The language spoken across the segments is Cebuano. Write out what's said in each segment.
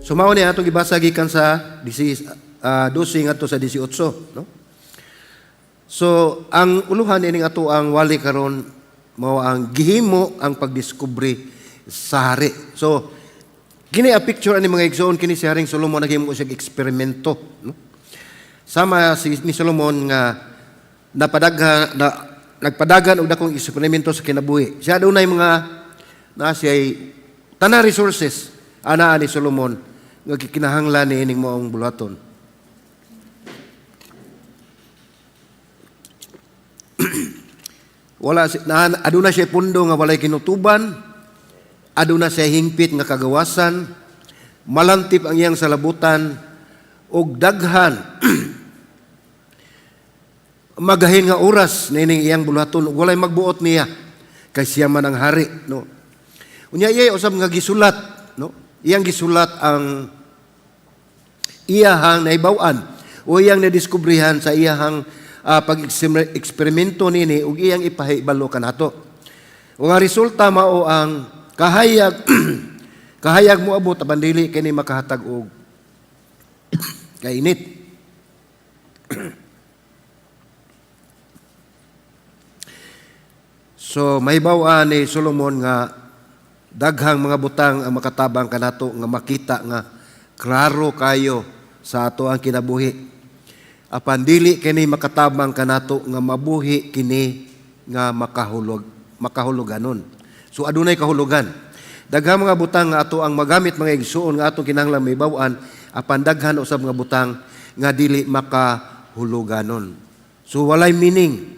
So mao ni atong gibasa gikan sa 12 ngadto sa 18, no? So ang uluhan ining ato ang wali karon mao ang gihimo ang pagdiskubre sa hari. So kini a picture ani, mga igsoon, kini si Haring Solomon naghimo siya eksperimento, no? Sama si ni Solomon nga napadagha na nagpadagan og dakong eksperimento sa kinabuhi. Siya adunay mga na siya tanan resources ana ni Solomon nga gikinahanglan ni ining maong buluhaton. Wala si, na, aduna siya pundo nga walay kinutuban, aduna siya hingpit nga kagawasan, malantip ang iyang salabutan, ug daghan magahin nga oras nining iyang buluhaton ug walay magbuot niya kay siya man ang hari, no? Unya iya usab nga gisulat, no? Iyang gisulat ang iyahang nahibaw-an o iyang nadiskubrihan sa iyahang pag-eksperimento nini ug iyang ipahibalo kanato. Ug ang resulta mao ang kahayag, kahayag moabot apan dili kini makahatag og kainit. So mahibaw-an ni Solomon nga daghang mga butang ang makatabang kanato nga makita nga klaro kayo sa ato ang kinabuhi. Apan dili kini makatabang kanato nga mabuhi kini nga makahuluganon. So adunay kahulugan. Daghang mga butang nga ato ang magamit, mga igsuon, nga atong kinahanglan mahibaw-an, apan daghan usab nga butang nga dili makahuluganon. So walay meaning.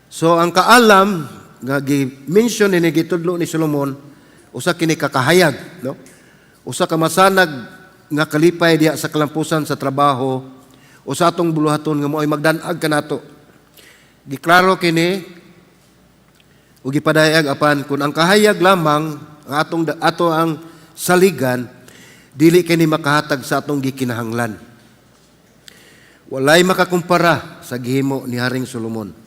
So ang kaalam nga gi-mention ni gitudlo ni Solomon usa kini ka kahayag, no? Usa ka masanag nga kalipay diha sa kalampusan sa trabaho o sa atong buluhaton nga mo'y magdan-ag kanato. Giklaro kini ug gipadayag, apan kun ang kahayag lamang ang atong ato ang saligan, dili kini makahatag sa atong gikinahanglan. Walay makakumpara sa gihimo ni Haring Solomon.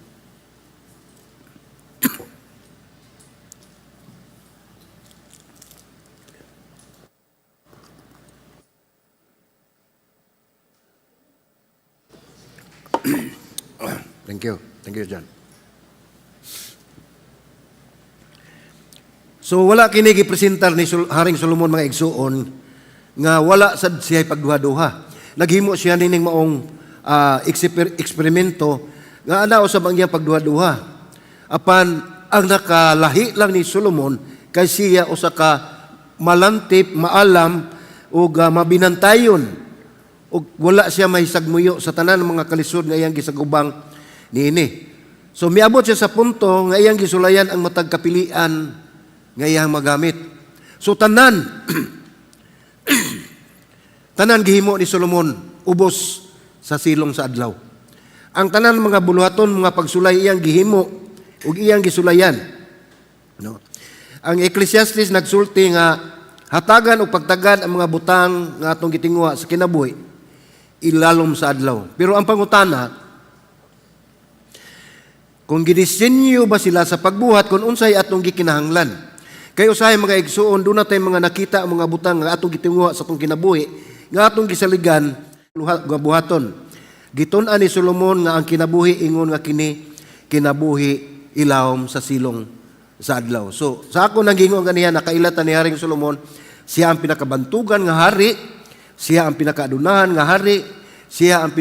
Thank you. Thank you, John. So wala kini gipresentar ni Haring Solomon, mga igsuon, nga wala sad siya pagduha-duha. Naghimo siya nining maong eksperimento nga ana usab ang iyang pagduha-duha. Apan ang nakalahi lang ni Solomon kay siya usa ka malantip, maalam ug mabinantayon ug wala siya may sagmuyo sa tanan ng mga kalisod nga iyang gisagubang niini. So miabot siya sa punto nga iyang gisulayan ang matag kapilian nga iyang magamit. So tanan tanan gihimo ni Solomon ubos sa silong sa adlaw. Ang tanan mga buluhaton, mga pagsulay iyang gihimo ug iyang gisulayan. No? Ang Ecclesiastes nagsulti nga hatagan o pagtagan ang mga butang nga atong gitinguha sa kinabuhi ilalom sa adlaw. Pero ang pangutana, kung gidisenyo ba sila sa pagbuhat kung unsay atong gikinahanglan. Kay usahay, mga igsuon, duna tay mga nakita ang mga butang nga atong gitinguha sa atong kinabuhi nga atong gisaligan nga buhaton. Gitun-an ni Solomon nga ang kinabuhi ingon nga kini kinabuhi ilawom sa silong sa adlaw. So sa ako nang gingon ganiya, nakailatan ni Haring Solomon, siya ang pinakabantugan nga hari, siya ang pinakaadunahan nga hari, siya ang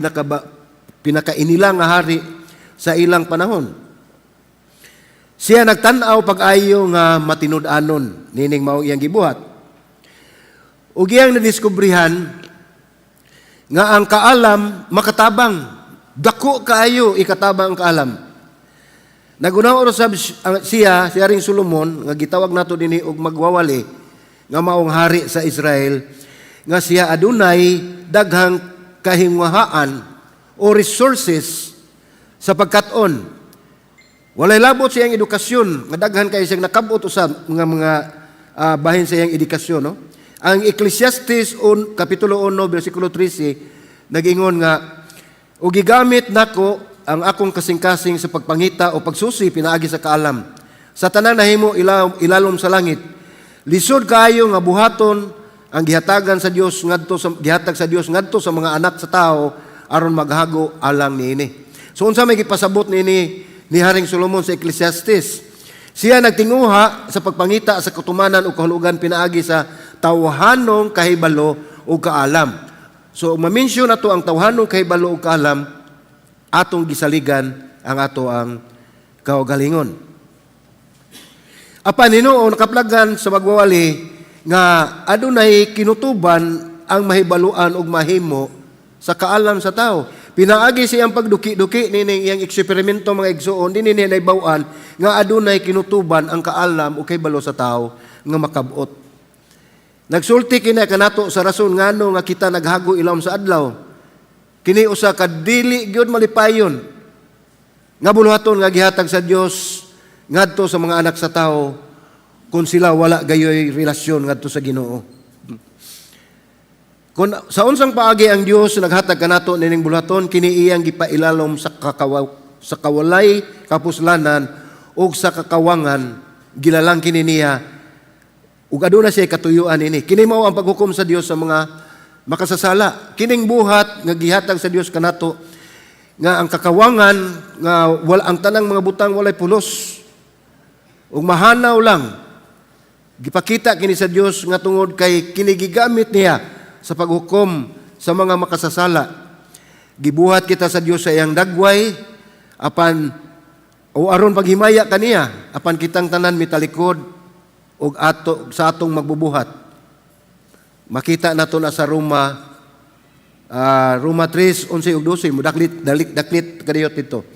pinakainila nga hari sa ilang panahon. Siya nagtan-aw pag-ayo nga matinud-anon nining maong iyang gibuhat. Ug iyang nadiskubrihan nga ang kaalam makatabang. Dako kaayo ikatabang ang kaalam. Nagunaw sab siya, si Haring Solomon, nga gitawag nato dinhi og magwawali, nga maong hari sa Israel, nga siya adunay daghang kahingwahaan o resources sa pagkat-on. Walay labot sa iyang edukasyon, nga daghan kay siyang nakabot usab mga bahin sa iyang edukasyon, no? Ang Ecclesiastes on, kapitulo 1 bersikulo 13 nagingon nga ug gigamit nako ang akong kasing-kasing sa pagpangita o pagsusi pinaagi sa kaalam. Sa tanang nahimo ilalom sa langit, lisod kaayo nga buhaton ang gihatagan sa Dios ngadto sa gihatag sa Dios ngadto sa mga anak sa tao aron maghago alang niini. So unsa may gipasabot niini ni Haring Solomon sa Ecclesiastes? Siya nagtinguha sa pagpangita sa katumanan o kahulugan pinaagi sa tawhanong kahibalo o kaalam. So ma-mention nato ang tawhanong kahibalo o kaalam, atong gisaligan ang ato ang kaugalingon. Apan hinuon nakaplagan sa magwawali nga adunay kinutuban ang mahibaluan ug mahimo sa kaalam sa tao. Pinaagi sa iyang pagduki-duki nining iyang eksperimento, mga igsuon, dinhi niya nahibaw-an nga adunay kinutuban ang kaalam o kahibalo sa tao nga makabot. Nagsulti kini kanato sa rason ngano nga kita naghago ilawom sa adlaw. Kini usa ka dili gyud malipayon nga buluhaton nga gihatag sa Dios ngadto sa mga anak sa tao kung sila wala gayoy relasyon ngadto sa Ginoo. Kung sa unsang paagi ang Dios naghatag kanato nining buluhaton, kini iyang gipailalom sa kawalay kapuslanan ug sa kakawangan, gilalang kini niya ug aduna siya katuyuan ini. Kini mao ang paghukom sa Dios sa mga makasasala. Kining buhat nga gihatag sa Dios kanato nga ang kakawangan nga wala ang tanang mga butang walay pulos ug mahanaw lang, gipakita kini sa Dios nga tungod kay kini gigamit niya sa paghukom sa mga makasasala. Gibuhat kita sa Dios sa iyang dagway apan o aron paghimaya kaniya, apan kitang tanan mitalikod og ato sa atong magbubuhat. Makita nato na sa Roma 3:11 ug 12, mudaklit dalik daklit kadiyot dito.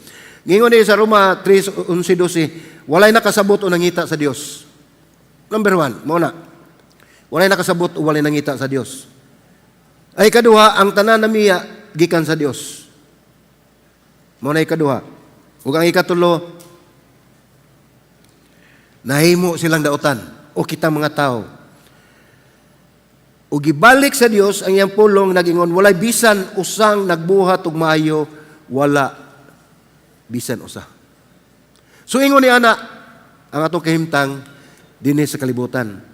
Ngingon ni sa Roma 3:11 12, walay nakasabot o nangita sa Dios. Number one, mao na. Walay nakasabot o walay nangita sa Dios. Ay kaduha, ang tanan namiya gikan sa Dios. Mao na ikaduha. Ug ang ikatulo, nahimo silang dautan o kita mga tao. Ug gibalik sa Dios ang iyang pulong, nagingon, walay bisan usang nagbuhat og maayo, wala bisan usa. So ingon ni ana ang atong kahimtang dinhi sa kalibutan.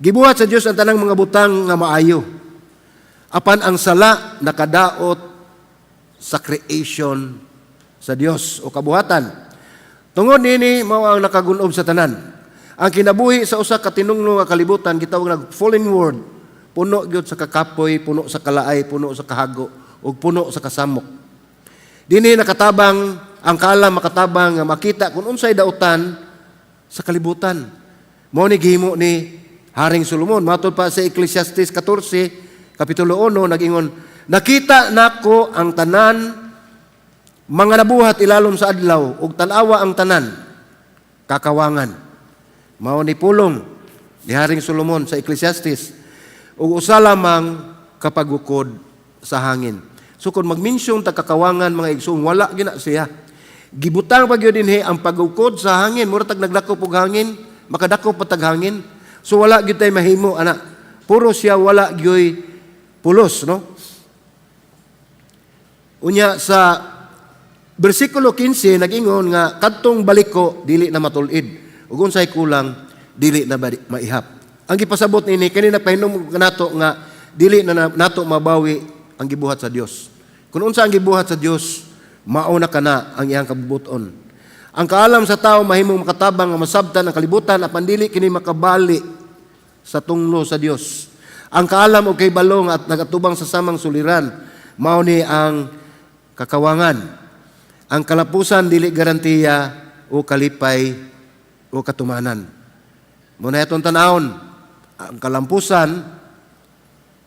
Gibuhat sa Dios ang tanang mga butang nga maayo. Apan ang sala nakadaot sa creation sa Dios o kabuhatan. Tungod nini, mao ang nakagunob sa tanan. Ang kinabuhi sa usa ka tinunglo nga kalibutan gitawag nag fallen world, puno gyud sa kakapoy, puno sa kalaay, puno sa kahago ug puno sa kasamok. Dinhi nakatabang ang kaalam, makatabang nga makita kung unsay dautan sa kalibutan. Mao ni gihimo ni Haring Solomon. Matod pa sa Ecclesiastes 14, Kapitulo 1, nag-ingon, "Nakita nako ang tanan mga nabuhat ilalom sa adlaw ug tan-awa, ang tanan kakawangan." Mao ni pulong ni Haring Solomon sa Ecclesiastes, ug usa lamang kapagukod sa hangin. So kung magminsyon ta kakawangan, mga igsoon, wala gina siya. Gibutang pa gyud dinhi ang pagukod sa hangin, mura tag nagdakop og hangin, makadakop pa tag hangin. So wala gyud tay mahimo ana. Puro siya wala gyud pulos, no? Unya sa bersikulo 15 nag-ingon nga kadtong baliko dili na matul-id ug unsay kulang dili na maihap. Ang gipasabot nini kani nagpahinom kanato nga dili na nato mabawi ang gibuhat sa Dios. Kung unsa ang gibuhat sa Dios, mao na kana ang iyang kabubuton. Ang kaalam sa tao mahimong makatabang nga masabtan ang kalibutan, apan dili kini makabali sa tunglo sa Dios. Ang kaalam og kahibalo at nagatubang sa samang suliran, mao ni ang kakawangan. Ang kalapusan dili garantiya o kalipay o katumanan. Muna itong tanawon, ang kalampusan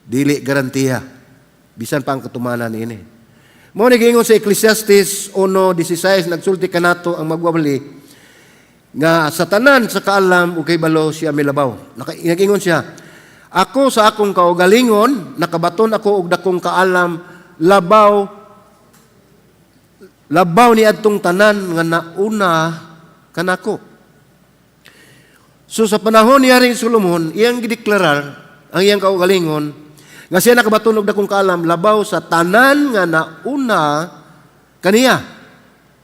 dili garantiya bisan pa ang katumanan ini. Mao ni giingon sa Ecclesiastes 1:16, nagsulti kanato ang magwawali nga sa tanan sa kaalam ug kahibalo siya milabaw. Nag-ingon siya, "Ako sa akong kaugalingon, nakabaton ako og dakong kaalam labaw labaw ni adtong tanan nga nauna kanako." So sa panahon ni Haring Solomon, iyang gideklarar ang iyang kaugalingon nga siya nakabaton og dakong kaalam labaw sa tanan nga nauna kaniya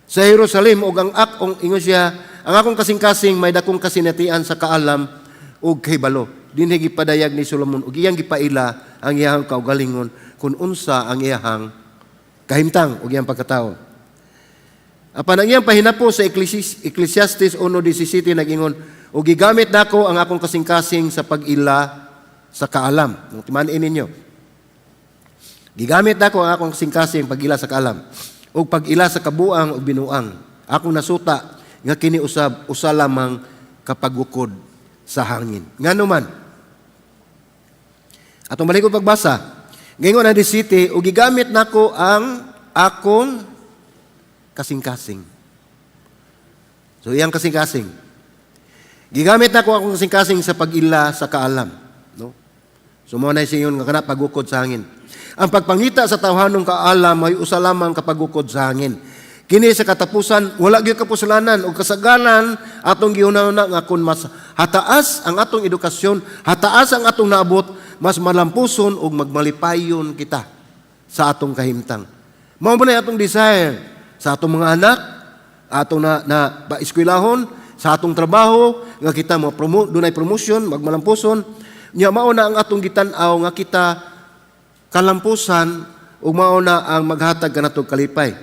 sa Jerusalem, ug ang akong, ingon siya, ang akong kasing-kasing may dakong kasinatian sa kaalam ug kahibalo. Dinhi gipadayag ni Solomon ug iyang gipaila ang iyang kaugalingon kung unsa ang iyang kahimtang ug iyang pagkatao. Apan ang iyang pahinapos sa Ecclesiastes 1:17 nag-ingon, "O gigamit nako ang akong kasing-kasing sa pag-ila sa kaalam." Timan-i ninyo. "Gigamit nako ang akong kasing-kasing pag-ila sa kaalam ug pag-ila sa kabuang ug binuang. Akong nasuta nga kini usab usa lamang kapagukod sa hangin." Ngano man? Atong balikon pagbasa. Gaingon ang 17, "Ug gigamit nako ang akong kasing-kasing." So iyang kasing-kasing. "Gigamit nako akong kasing-kasing sa pag-ila sa kaalam." No? So mao na siya nga kana pagukod sa hangin. "Ang pagpangita sa tawhanong kaalam ay usa lamang kapagukod sa hangin. Kini sa katapusan wala gyud kapusulanan ug kasagaran atong gihuna-huna nga kun mas hataas ang atong edukasyon, hataas ang atong naabot, mas malampuson ug magmalipayon kita sa atong kahimtang." Mao ba na atong desire sa atong mga anak, atong na paeskwelahon, sa atong trabaho nga kita mo promo, dunay promotion, magmalampuson. Nya mao na ang atong gitan-aw nga kita kalampusan ug mao na ang maghatag kanatong kalipay.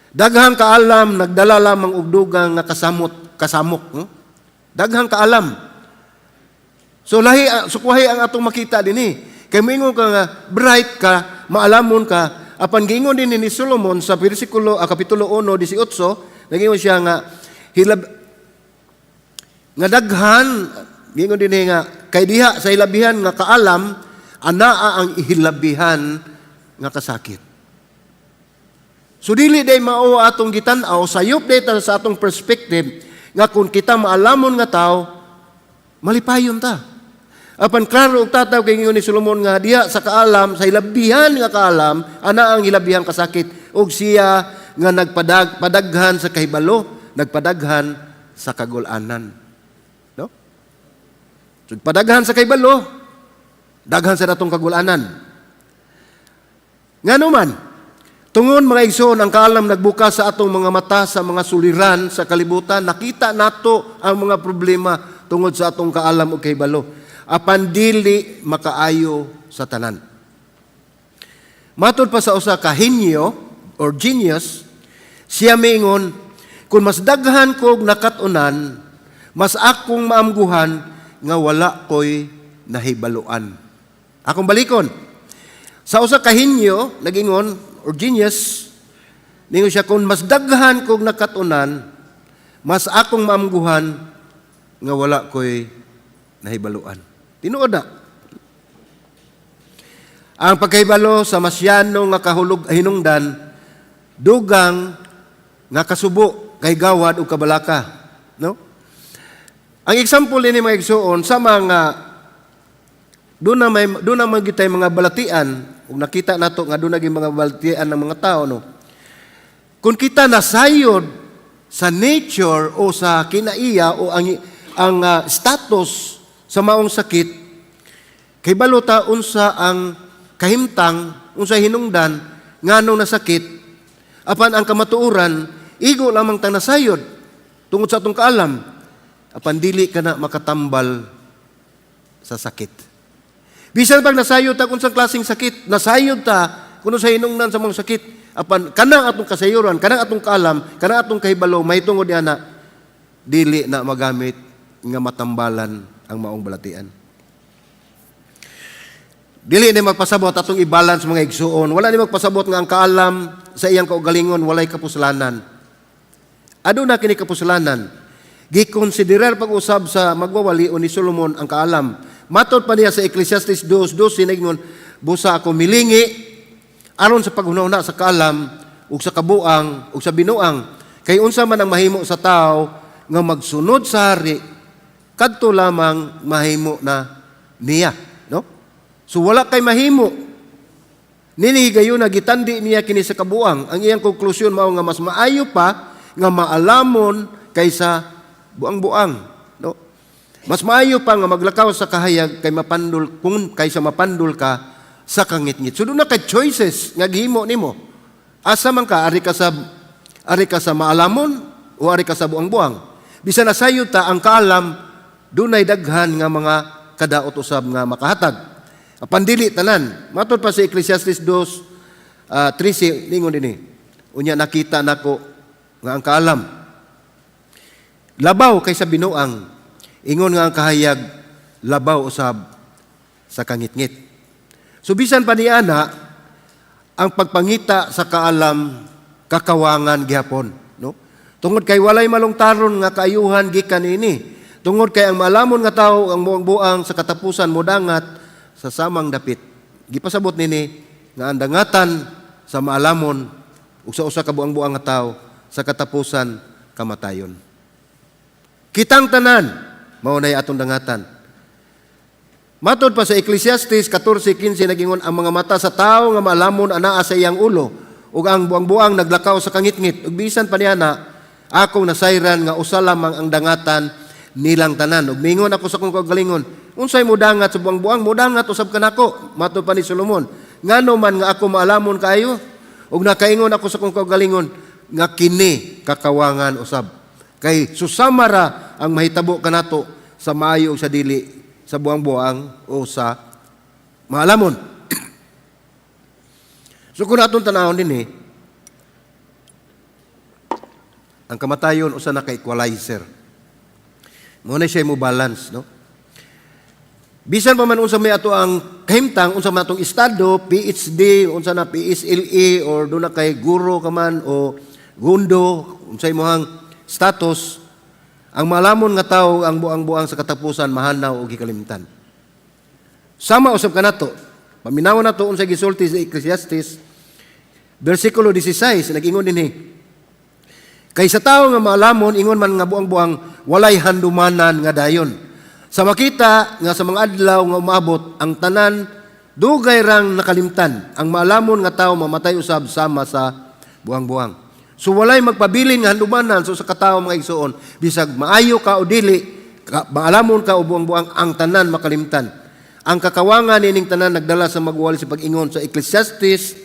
Daghang kaalam nagdala lamang og dugang nga kasamot, kasamok, no? Daghang kaalam. So lahi sukwahi ang atong makita dinhi. Kay moingon ka nga bright ka, maalamon ka, apan giingon din ni Solomon sa bersikulo kapitulo 1:18, nagingon siya nga hilab nga daghan, giingon din nga kay diha sa hilabihan nga kaalam anaa ang hilabihan nga kasakit. So dili day mao atong gitan-aw, sayop day ta sa atong perspective nga kung kita maalamon nga tao, malipayon ta. Apan klaro og tataw kay ingon ni Solomon nga diha sa kaalam, sa hilabihan nga kaalam, ana ang hilabihang kasakit ug siya nga nagpadag padaghan sa kahibalo, nagpadaghan sa kagulanan. No? So, padaghan sa kahibalo, daghan sa datong kagulanan. Ngano man? Tungon, mga igsoon, ang kaalam nagbukas sa atong mga mata sa mga suliran sa kalibutan. Nakita nato ang mga problema tungod sa atong kaalam ug kahibalo. Apan dili makaayo sa tanan. Matod pa sa usa ka henyo or genius, siya miingon, "Kung mas daghan kog nakat-unan, mas akong maamguhan nga wala ko'y nahibaluan." Akong balikon. Sa usa ka henyo, nagingon, or genius, ningon siya, "Kung mas daghan kog nakat-unan, mas akong maamguhan nga wala ko'y nahibaluan." Tinuod na. Ang pagkahibalo sa masyano nga kahulog hinungdan, dugang nga kasubo kay gawad o kabalaka. No? Ang example ini, mga igsuon, sa mga doon na may gitay mga balatian ug nakita nato nga doon na mga balatian ng mga tao, no? Kung kita nasayod sa nature o sa kinaiya o ang status sa maong sakit, kay balo ta unsa ang kahimtang, unsa hinungdan nganong nasakit. Apan ang kamatuoran, igo lamang tang nasayod tungod sa atong kaalam, apan dili ka na makatambal sa sakit. Bisan pag nasayod ta kung sa klaseng sakit, nasayod ta kung sa hinungdan sa mga sakit, apan kanang atong kasayuran, kanang atong kaalam, kanang atong kahibalo, mahitungod ana, dili na magamit nga matambalan ang maong balatian. Dili ni magpasabot atong i-balance, mga igsuon. Wala ni magpasabot nga ang kaalam sa iyang kaugalingon walay kapuslanan. Aduna kini kapuslanan. Gikonsiderar pag-usab sa magwawali o ni Solomon ang kaalam. Matod pa niya sa Ecclesiastes 2:12 nagingon, "Busa ako milingi aron sa paghunahuna sa kaalam ug sa kabuang ug sa binuang, kay unsa man ang mahimo sa tao nga magsunod sa hari, kadto lamang mahimo na niya," no? So wala kay mahimo. Nini higayon gitandi niya kini sa kabuang. Ang iyang konklusyon mao nga mas maayo pa nga maalamon kaysa buang-buang, no? Mas maayo pa nga maglakaw sa kahayag kay mapandol kung kaysa mapandol ka sa kangitngit. So duna kay choices nga gihimo nimo. Asa man ka, ari ka sa maalamon o ari ka sa buang-buang. Bisan nasayod ta ang kaalam, dunay daghan nga mga kadaot usab nga makahatag. Apan dili tanan. Matod pa sa Ecclesiastes 2, 13, ningon dinhi. Unya nakita nako nga ang kaalam labaw kaysa binuang, ingon nga ang kahayag labaw usab sa kangitngit. So bisan pa ni ana, ang pagpangita sa kaalam kakawangan gihapon, no? Tungod kay walay malungtaron nga kaayuhan gikan niini. Tungod kay ang maalamon nga tawo, ang buang-buang, sa katapusan modangat sa samang dapit. Gipasabot nini nga ang dangatan sa maalamon ug sa usa ka buang-buang nga tawo sa katapusan kamatayon. Kitang tanan mao nay atong dangatan. Matod pa sa Ecclesiastes 14:15, nagingon ang mga mata sa tawo nga maalamon anaa sa iyang ulo ug ang buang-buang naglakaw sa kangitngit. Ug bisan pa niya na akong nasayran nga usa lamang ang dangatan nilang tanan. Ug mingon ako sa akong kaugalingon, unsay modangat sa buang-buang, modangat usab kanako. Matod pa ni Solomon, ngano man nga ako maalamon kaayo? Ug nakaingon ako sa akong kaugalingon nga kini kakawangan usab. Kay susama ra ang mahitabo kanato sa maayo o sa dili, sa buang-buang o sa maalamon. So kung atong tanawon dinhi, ang kamatayon usa na ka equalizer. Mao na siya mo balance, no? Bisan pa man unsa may ato ang kahimtang, unsa man atong estado, PhD, unsa na PSLE or duna kay guro ka man o gundo, unsay imong status, ang malamon nga tawo, ang buang-buang, sa katapusan mahanaw og gikalimtan. Sama usab kanato. Paminawon nato unsay gisulti sa Ecclesiastes versikulo 16, nag-ingon dinhi. Kay sa tawo nga maalamon, ingon man nga buang-buang, walay handumanan nga dayon. Sa makita nga sa mga adlaw nga umaabot, ang tanan dugay rang nakalimtan. Ang maalamon nga tawo mamatay usab sama sa buang-buang. So walay magpabilin nga handumanan so sa katawo, mga igsuon, bisag maayo ka o dili, ka, maalamon ka o buang-buang, ang tanan makalimtan. Ang kakawangan nining tanan nagdala sa magwali sa pag-ingon sa Ecclesiastes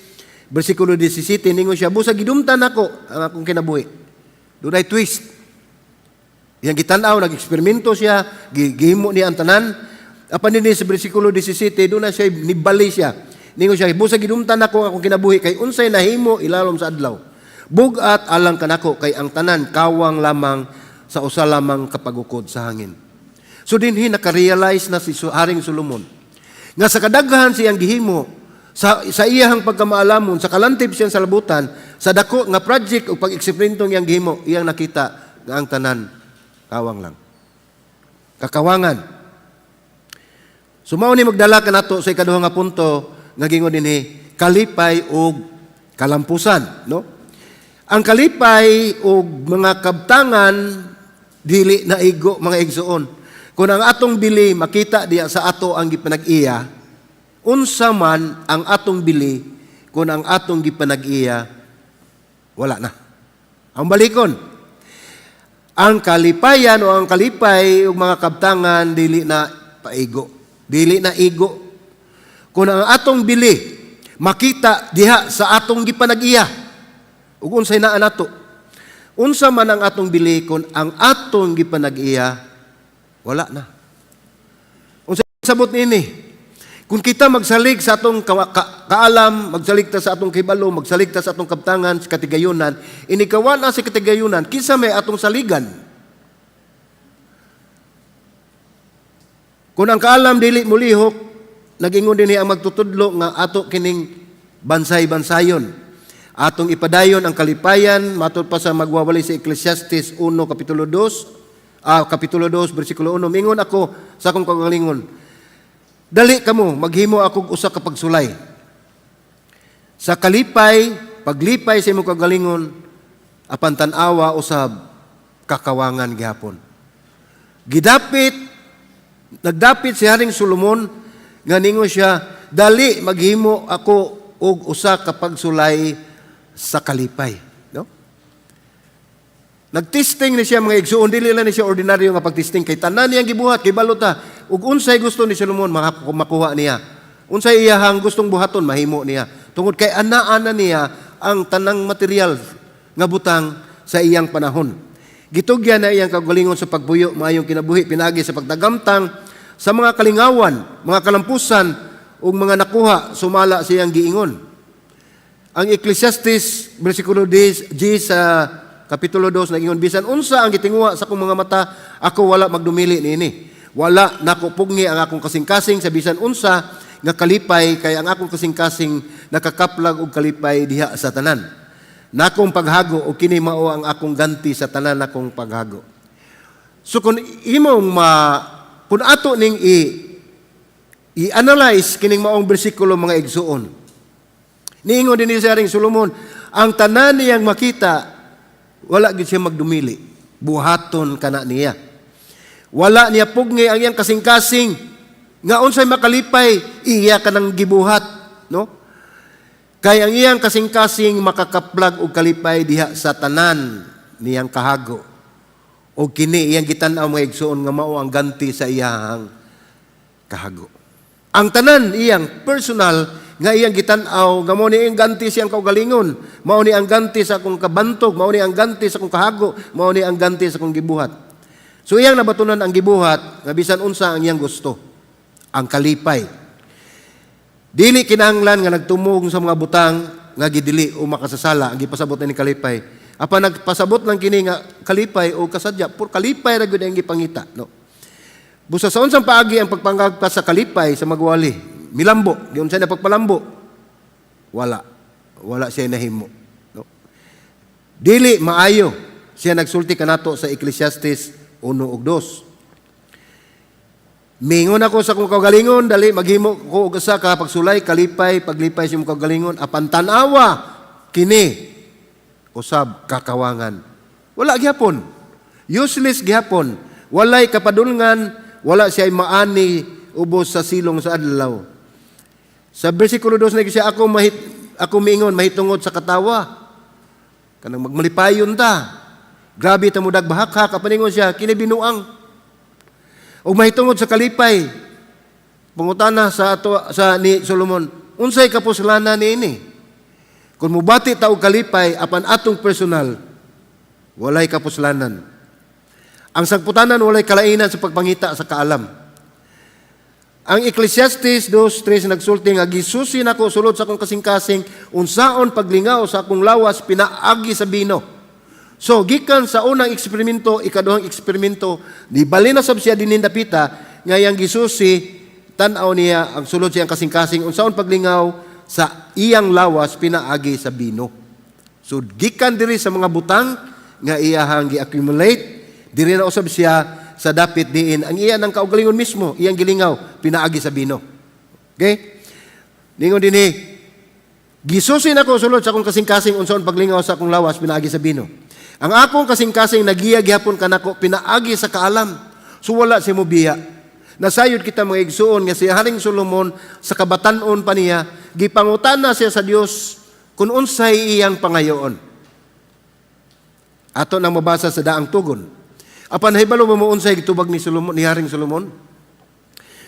versikulo 17, ningon siya, "Busag gidumtan ako ang akong kinabuhi." Dunay twist. Iyang gitan-aw, nag-eksperimento siya, gihimo niya ang tanan. Apan dinhi sa versikulo 17, doon na siya, nibali siya. Ningon siya, "Busag gidumtan ako ang akong kinabuhi, kay unsay nahimo ilalom sa adlaw. Bugat alang kanako, kay ang tanan kawang lamang sa usa lamang kapagukod sa hangin." So dinhi naka-realize na si Haring Solomon nga sa kadaghan siyang gihimo sa iyahang pagkamaalamon, sa kalantip siyang salabutan, sa dako nga project o pag-eksperimento iyang gihimo, iyang nakita nga ang tanan kawang lang. Kakawangan. So mao ni magdala kanato sa ikaduha nga punto nga gingon dinhi, kalipay ug kalampusan, no? Ang kalipay ug mga kabtangan dili na igo, mga igsuon. Kung ang atong bili makita diya sa ato ang gipanag-iya, unsa man ang atong bili kung ang atong gipanag-iya wala na? Ang balikon. Ang kalipayan o ang kalipay ug mga kabtangan dili na paigo. Dili na igo. Kung ang atong bili makita diha sa atong gipanag-iya, ug unsay naa nato? Unsa man ang atong bili kung ang atong gipanag-iya wala na? Unsa sabot niini? Kung kita magsalig sa atong kaalam, magsalig ta sa atong kibalo, magsalig ta sa atong kabtangan, sa katigayunan, inikawa na sa katigayunan, kinsa may atong saligan? Kung ang kaalam dili mulihok, nagingon dinhi ang magtutudlo nga ato kining bansay-bansayon. Atong ipadayon ang kalipayan, matod pa sa magwawali sa Ecclesiastes 1 kapitulo 2, kapitulo 2 bersikulo 1, mingon ako sa akong kaugalingon, "Dali kamo, maghimo ako usa ka pagsulay. Sa kalipay, paglipay sa imong kaugalingon, apan tan-awa usab kakawangan gihapon." Gidapit, nagdapit si Haring Solomon nga ningon siya, "Dali, maghimo ako og usa ka pagsulay sa kalipay." No? Nagtesting ni siya, mga igsuon, dili lang ni siya ordinaryo nga pagtesting kay tanan niyang gibuhat, kay ta. Ug unsay gusto ni Solomon makuha niya. Unsay iyahang gustong buhaton mahimo niya. Tungod kay ana-ana niya ang tanang material nga butang sa iyang panahon. Gitugyan na iyang kaugalingon sa pagpuyo maayong kinabuhi pinaagi sa pagtagamtang. Sa mga kalingawan, mga kalampusan ug mga nakuha sumala siyang giingon. Ang Ecclesiastes versikulo 10 G sa kapitulo 2 nagingon, "Bisan unsa ang gitinguha sa akong mga mata, ako wala magdumili niini. Wala nako pugngi ang akong kasing-kasing sa bisan unsa nga kalipay, kay ang akong kasing-kasing nakakaplag og kalipay diha sa tanan nakong paghago, ug kini mao ang akong ganti sa tanan nakong paghago." So kung ato ning i-analyze kining maong bersikulo, mga igsuon, niingon din si Haring Solomon, ang tanan niyang makita, wala gid siya magdumili. Buhaton kana niya. Wala niya pugngi ang iyang kasing-kasing nga unsay makalipay, iya kanang gibuhat, no? Kay ang iyang kasing-kasing makakaplag og kalipay diha sa tanan niyang kahago. O kini iyang gitan-aw, mga igsuon, nga mao ang ganti sa iyang kahago. Ang tanan iyang personal nga iyang gitan-aw nga mao ni ang ganti siyang kaugalingon, mao ni ang ganti sa akong kabantog, mao ni ang ganti sa akong kahago, mao ni ang ganti sa akong gibuhat. So iyang nabatunan ang gibuhat nga bisan unsa ang iyang gusto, ang kalipay. Dili kinahanglan nga nagtumong sa mga butang nga gidili o makasasala ang gipasabot ni kalipay. Apan nagpasabot lang kini nga kalipay o kasadya, pur kalipay ra gyud ang gipangita, no? Busa sa unsang paagi ang pagpangagpa sa kalipay sa magwali, milambo, giunsa na pagpalambo? Wala. Wala siya nahimo, no? Dili maayo siya nagsulti kanato sa Ecclesiastes 1 ug 2. "Mingon ako sa akong kaugalingon, dali maghimo ko og usa ka pagsulay, kalipay, paglipay sa imong kaugalingon, apan tan-awa kini usab kakawangan." Wala gihapon. Useless gihapon. Walay kapadulngan, wala siya maani ubos sa silong sa adlaw. Sa versikulo 2 na siya, Ako miingon mahitungod sa katawa." Kanang magmalipayon ta. Grabe ta mudag bahakhak, apan ingon siya, kini binuang. O mahitungod sa kalipay. Pangutana sa ato sa ni Solomon, unsay kapuslanan niini? Kung mubati ta og kalipay apan atong personal, walay kapuslanan. Ang sangputanan, walay kalainan sa pagpangita sa kaalam. Ang Ecclesiastes 2:3 nagsulti nga, "Gisusi nako sulod sa akong kasing-kasing unsaon paglingaw sa akong lawas pinaagi sa bino." So gikan sa unang eksperimento, ikaduhang eksperimento, nibali na sab siya dinin dapita nga iyang gisusi, tan-aw niya ang sulod siyang kasing-kasing unsaon paglingaw sa iyang lawas pinaagi sa bino. So gikan diri sa mga butang nga iyahang gi-accumulate, diri na usab siya sa dapit diin ang iya ng kaugalingon mismo, iyang gilingaw pinaagi sa bino. Okay? Ningon dinhi, "Gisusi nako sulod sa akong kasing-kasing unsaon paglingaw sa akong lawas pinaagi sa bino. Ang akong kasing-kasing nagiya gihapon kanako pinaagi sa kaalam." So wala siya mobiya. Nasayod kita, mga igsuon, nga si Haring Solomon sa kabatan-on pa niya, gipangutana siya sa Dios kung unsay iyang pangayoon. Ato nang mabasa sa daang tugon. Apan hibalo mo mo unsay gitubag ni Solomon, ni Haring Solomon?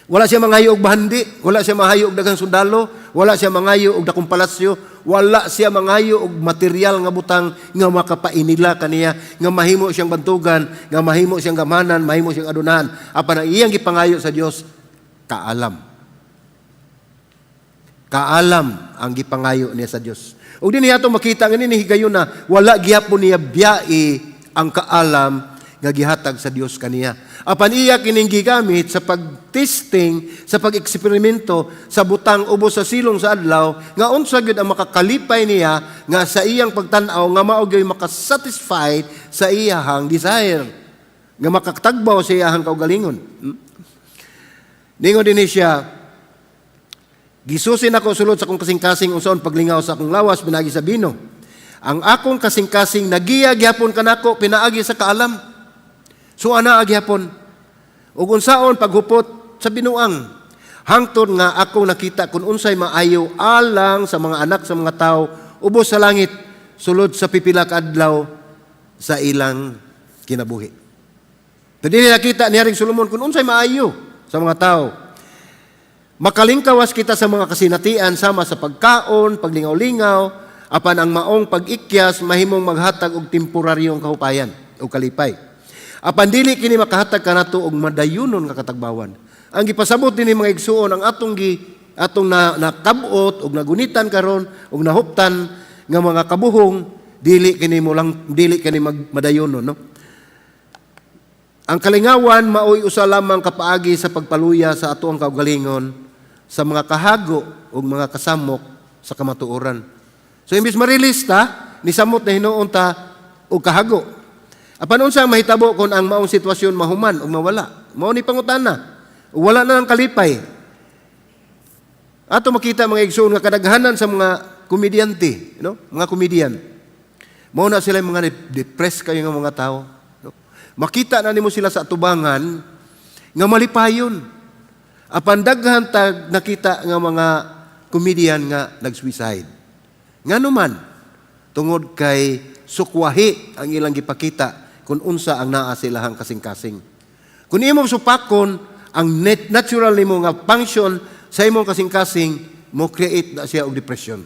Wala siya mangayo og bahandi, wala siya mangayo og daghang sundalo, wala siya mangayo og dakong palasyo, wala siya mangayo og material nga butang nga makapainila kaniya, nga mahimo siyang bantugan, nga mahimo siyang gamanan, mahimo siyang adunahan. Apan ang iyang gipangayo sa Dios, kaalam. Kaalam ang gipangayo niya sa Dios. Ug dinhi ato makita nga ni higayon na wala gihapon niya biyai ang kaalam nga gihatag sa Dios kaniya. Apan iya kining gigamit sa pag-testing, sa pag-eksperimento sa butang ubos sa silong sa adlaw nga unsa gyud ang makakalipay niya nga sa iyang pagtan-aw nga mao gyud makasatisfied sa iyahang desire nga makatagbaw sa iyahang kaugalingon. Ningon din siya, "Gisusi nako sulod sa akong kasing-kasing unsaon paglingaw sa akong lawas pinaagi sa bino. Ang akong kasing-kasing nagiya gihapon kanako pinaagi sa kaalam." So ana gihapon. Ug unsaon paghupot sa binuang. Hangtod nga akong nakita kung unsay maayo alang sa mga anak sa mga tao ubos sa langit sulod sa pipila ka adlaw sa ilang kinabuhi. So, dili nakita ni Haring Solomon kung unsay maayo sa mga tao. Makalingkawas kita sa mga kasinatian sama sa pagkaon, paglingaw-lingaw, apan ang maong pag-ikyas mahimong maghatag og temporaryong kahupayan o kalipay. Apan dili kini makahatag kanato og madayunon nga katagbawan. Ang gipasabot dinhi, mga igsuon, ang atong na, nakabot ug nagunitan karon ug nahuptan nga mga kabuhong, dili kini mo lang, dili kini magmadayon, no? Ang kalingawan maoy usa lamang kapaagi sa pagpaluya sa atoang kaugalingon sa mga kahago ug mga kasamok sa kamatuoran. So imbis ma-release ta, nisamot na hinuon ta og kahago. Apan unsa ang mahitabo kung ang maong sitwasyon mahuman ug mawala? Mao ni pangutana. Ug wala na ang kalipay. Ato makita, mga igsoon, nga kadaghanan sa mga komedyante, no? Mga comedian. Mao na sila yung mga depressed kayo nga mga tao. No? Makita na nimo sila sa atubangan nga malipayon. Apan daghan tag nakita nga mga comedian nga nag-suicide. Ngano man? Tungod kay sukwahi ang ilang gipakita kung unsa ang naa sa ilahang kasing-kasing. Kung imong supakon ang natural nimo nga function sa imong kasing-kasing, mo create na siya og depression.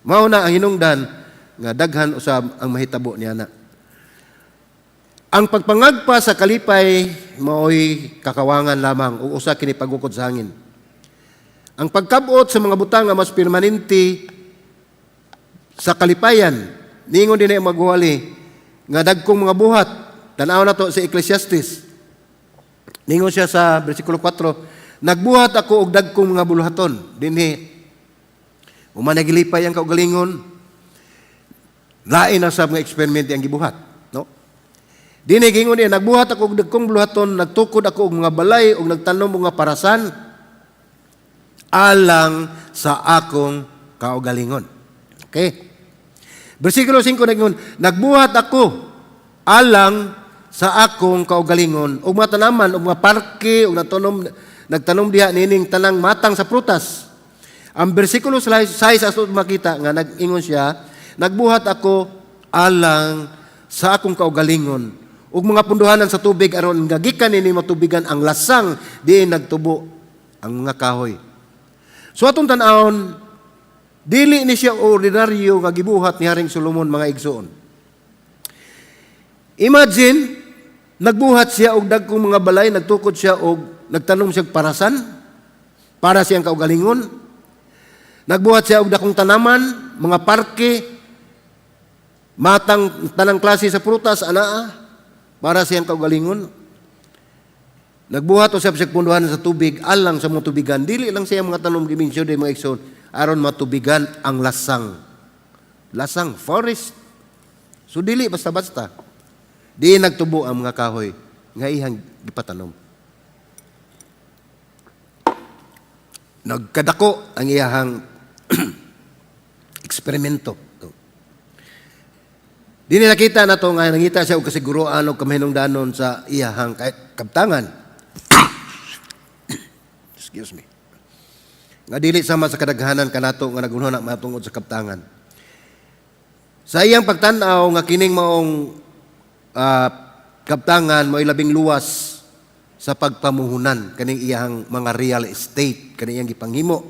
Mao na ang hinungdan nga daghan usab ang mahitabo niya na. Ang pagpangagpa sa kalipay maoy kakawangan lamang ug usa kini pagukod sa hangin. Ang pagkabot sa mga butang nga mas permanente sa kalipayan, niingon din ang magwali nga dagkong mga buhat. Tan-aw na to sa Ecclesiastes. Ningon siya sa versikulo 4, "Nagbuhat ako og dagkong mga buluhaton." Dinhi human nagilipay ang kaugalingon, lain na sa mga eksperimento ang gibuhat, no? Dinhi gingon niya, "Nagbuhat ako og dagkong buluhaton, nagtukod ako og mga balay ug nagtanom og mga parasan alang sa akong kaugalingon." Okay. Versikulo 5 nagingon, "Nagbuhat ako alang sa akong kaugalingon ug mga tanaman ug mga parke ug nagtanom diha nining tanang matang sa prutas." Ang versikulo 6 ato makita nga nag-ingon siya, "Nagbuhat ako alang sa akong kaugalingon ug mga punduhanan sa tubig aron nga gikan nini matubigan ang lasang diin nagtubo ang mga kahoy." So atong tan-awon, dili ni siya ordinaryo nga gibuhat ni Haring Solomon, mga igsoon. Imagine, nagbuhat siya og dagkong mga balay, nagtukod siya og nagtanom siya og parasan para siyang kaugalingon. Nagbuhat siya og dakong tanaman, mga parke, matang tanang klase sa prutas anaa para siyang kaugalingon. Nagbuhat usab siya punduhan sa tubig alang sa mga tubigan. Dili lang siya mga tanom giminsyon mga igsoon aron matubigan ang lasang. Lasang, forest. So dili basta-basta. Di nagtubo ang mga kahoy nga iyang gipatanom. Nagkadako ang iyahang eksperimento. Di ni nakita na to nga nangita siya og kasiguroan og kamahinungdanon sa iyahang kabtangan. Excuse me. Nga dili sama sa kadaghanan kanato nga nagunhona matungod sa kabtangan. Sa iyang pagtan-aw nga kining maong kabtangan mo'y labing luwas sa pagpamuhunan kaning iyang mga real estate, kaning iyang gipanghimo.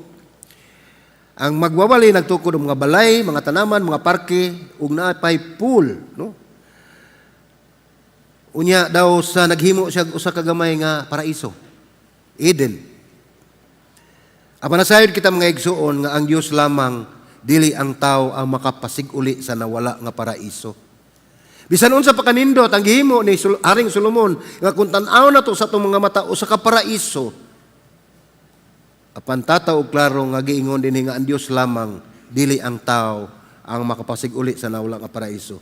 Ang magwawali nagtukod og mga balay, mga tanaman, mga parke ug naa pay pool, no? Unya daw sa naghimo siya og usa ka gamay nga paraiso, Eden. Apan nasayod kita, mga igsuon, nga ang Dios lamang, dili ang tao, ang makapasig-uli sa nawala nga paraiso. Bisan unsa pa kanindot ang gihimo ni Haring Solomon nga kung tan-aw na to sa atong mga mata usa ka paraiso, apan tataw og klaro nga giingon dinhi nga ang Dios lamang, dili ang tao, ang makapasig-uli sa nawala nga paraiso.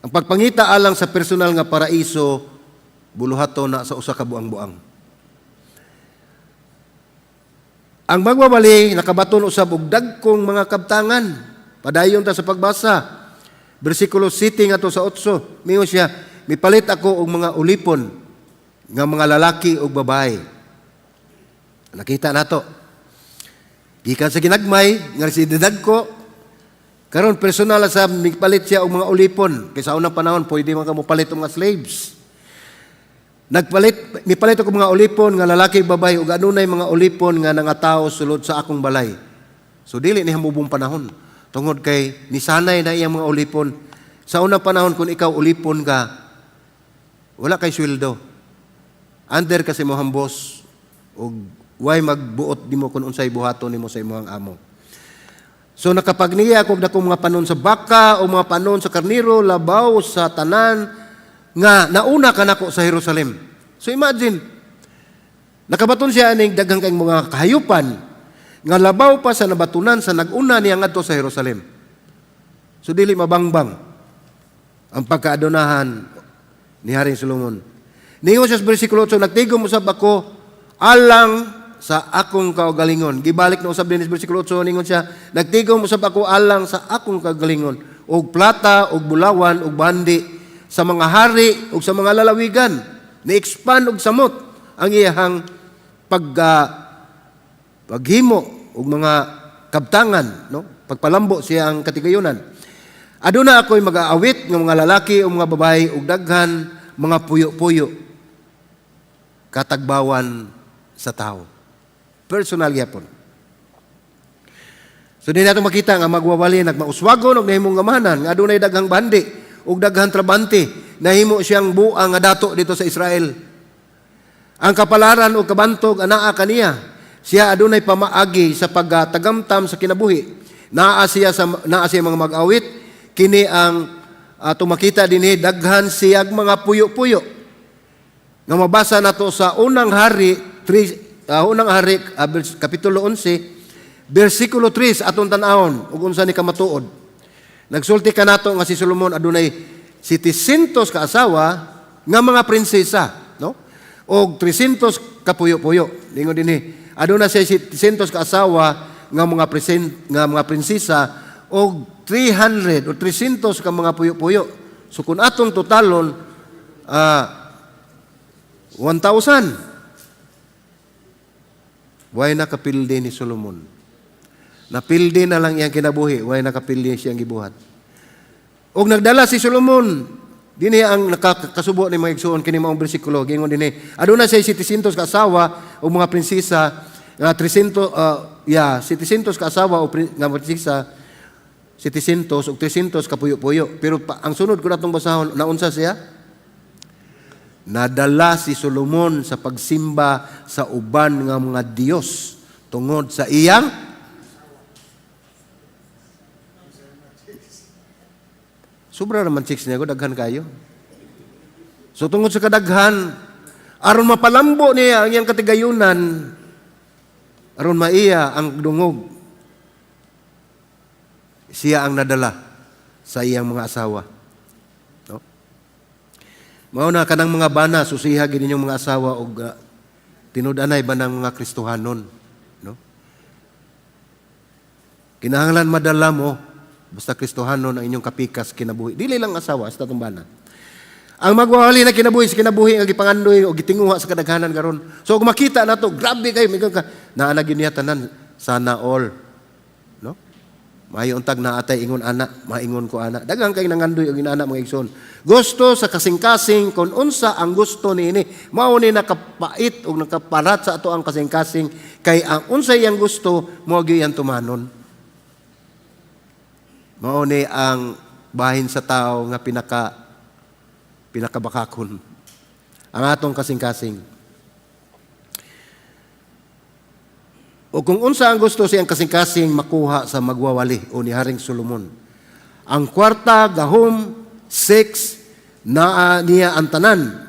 Ang pagpangita alang sa personal nga paraiso, buluhaton na sa usa ka buang-buang. Ang magwawali nakabaton usab og dagkong mga kabtangan. Padayon ta sa pagbasa. Bersikulo 7 ngadto sa 8. Mingon siya, "Mipalit ako og mga ulipon nga mga lalaki ug babae." Nakita nato. Gikan sa ginagmay nga si dagko, karon personal sa mipalit siya og mga ulipon. Kay sa unang panahon pwede man ka mopalit og mga slaves. Nagpalit, mipalit ako mga ulipon nga lalaki ug babae ug adunay mga ulipon nga nangatawo sulod sa akong balay. So dili ni hamubong panahon tungod kay nisanay na iyang mga ulipon. Sa unang panahon, kung ikaw ulipon ka, wala kay sweldo. Under kasi mo boss. Ug way magbuot nimo kung unsay buhaton nimo sa imong amo. So nakapagniya og dakong mga panon sa baka o mga panon sa karniro labaw sa tanan nga nauna kanako sa Jerusalem. So imagine, nakabaton siya aning daghang kayong mga kahayupan nga labaw pa sa nabatunan sa nag-una niya ngadto sa Jerusalem. So dili mabangbang ang pagkaadunahan ni Haring Solomon. Ningon siya sa versikulo 8, "Nagtigom usab ako alang sa akong kaugalingon." Gibalik na usab din sa versikulo 8, ningon siya, "Nagtigom usab ako alang sa akong kaugalingon, og plata, og bulawan, og bandi, sa mga hari, og sa mga lalawigan." Ni-expand og samot ang iyahang paghimo og mga kabtangan, no? Pagpalambo siya ang katigayunan. "Aduna ako'y mag-aawit ng mga lalaki o mga babae ug daghan mga puyo-puyo katagbawan sa tao." Personal gyapon. So di nato makita nga magwawali nagmauswagon og nahimong gamahanan nga adunay daghang bandi ug daghang trabante, nahimo siyang buang nga dato dito sa Israel. Ang kapalaran o kabantog anaa kaniya. Siya adunay pamaagi sa pagtagamtam sa kinabuhi. Naa siya mga mag-awit. Kini ang ato makita dinhi, daghan siyag mga puyo-puyo. Nga mabasa nato sa Unang Hari 3, Unang Hari kapitulo 11 bersikulo 3, atong tan-awon ug unsa ni kamatuod. Nagsulti kanato nga si Solomon adunay 700 ka asawa nga mga prinsesa, no? Og 300 ka puyo-puyo. Ningon dinhi, aduna siya 700 ka asawa nga mga prinsesa og 300 o 300 ka mga puyo-puyo. So kung atong totalon, 1,000. Way nakapildi ni Solomon. Napildi na lang iyang kinabuhi, way nakapildi siyang gibuhat. Og nagdala si Solomon, dinhi ang nakakasubo ni mga igsuon kini maong bersikulo, gingon dinhi. Aduna siya 700 ka asawa o mga prinsesa, nga 300, yeah, 700 ka asawa o nga prinsesa, 700 ug 300 ka puyo-puyo. Pero ang sunod ko natong basahon, naunsa siya? Nadala si Solomon sa pagsimba sa uban nga mga Dios tungod sa iyang Sobra naman chicks niya ko, daghan kayo. So tungod sa kadaghan, aron mapalambo niya ang iyang katigayunan, aron maiya ang dungog, siya ang nadala sa iyang mga asawa. No? Mao na kanang mga bana, susiha gid ninyong mga asawa og tinud-anay ba ng mga Kristohanon, no? Kinahanglan madala mo basta Kristohanon ang inyong kapikas kinabuhi. Dili lang asawa, sa tatong bana. Ang magwawali na kinabuhi sa kinabuhi nga gipangandoy o gitinguha sa kadaghanan karon. So kung makita nato, grabe kayo, mingon ka, naa na gyud niya tanan, sana all. No? Maayo untag naa tay ingon ana, maingon ko ana. Daghang kay nangandoy og inana, mga igsoon. Gusto sa kasing-kasing kung unsa ang gusto niini. Mao ni nakapait og nakaparat sa ato ang kasing-kasing kay ang unsa iyang gusto mao gyud iyang tumanon. Mao ni ang bahin sa tao nga pinakabakakon. Ang atong kasing-kasing. O kung unsa ang gusto siyang kasing-kasing makuha sa magwawali o ni Haring Solomon. Ang kwarta, gahom, sex, naa niya ang tanan.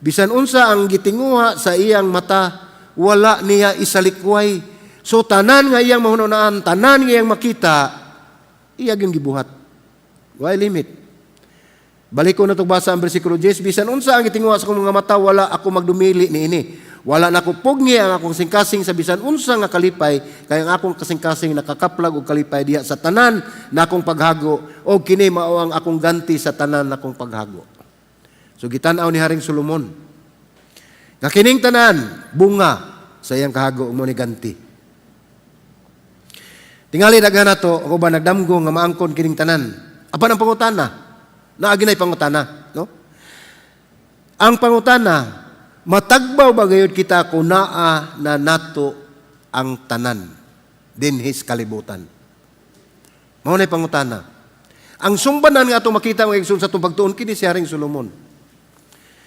Bisan unsa ang gitinguha sa iyang mata, wala niya isalikway. So tanan nga iyang mahununaan, tanan nga iyang makita, iya gyud gibuhat. Why limit? Balik ko na basa ang versikulo 10, "Bisan unsa ang gitinguha sa akong mga mata, wala ako magdumili niini. Wala na ko pugni ang akong kasing-kasing sa bisan unsa nga kalipay, kay ang akong kasing-kasing nakakaplag og kalipay diha sa tanan na akong paghago, og kini mao ang akong ganti sa tanan na akong paghago." So gitan-aw ni Haring Solomon nga kining tanan bunga sa iyang kahago mo ni ganti. Tingali daghan nato ako ba nagdamgo nga maangkon kining tanan. Apan ang pangutana, naa ginay pangutana, no? Ang pangutana, matagbaw ba gayud kita kung naa na nato ang tanan dinhi sa kalibutan? Mao nay pangutana. Ang sumbanan nga atong makita, mga igsoon, sa atong pagtuon kini si Haring Solomon.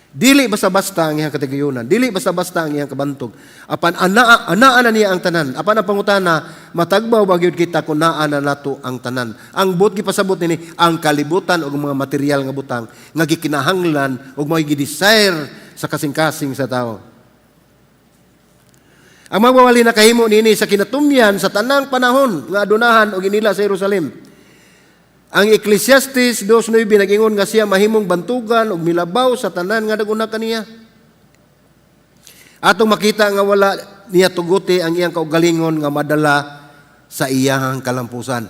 Dili basta-basta ang iyang katigayunan, dili basta-basta ang iyang kabantog. Apan anaa anaa na niya ang tanan. Apan ang pangutana, matagbaw ba gyud kita kung naa na nato ang tanan? Ang buot gipasabot nini ang kalibutan og mga material nga butang nga gikinahanglan ug mga gi-desire sa kasing-kasing sa tao. Ang magwawali nakahimo nini sa kinatumyan sa tanang panahon nga adunahan og inila sa Jerusalem. Ang Ecclesiastes 2:9 nag-ingon nga siya mahimong bantugan ug milabaw sa tanan nga naguna kaniya. Atong makita nga wala niya tuguti ang iyang kaugalingon nga madala sa iyang kalampusan.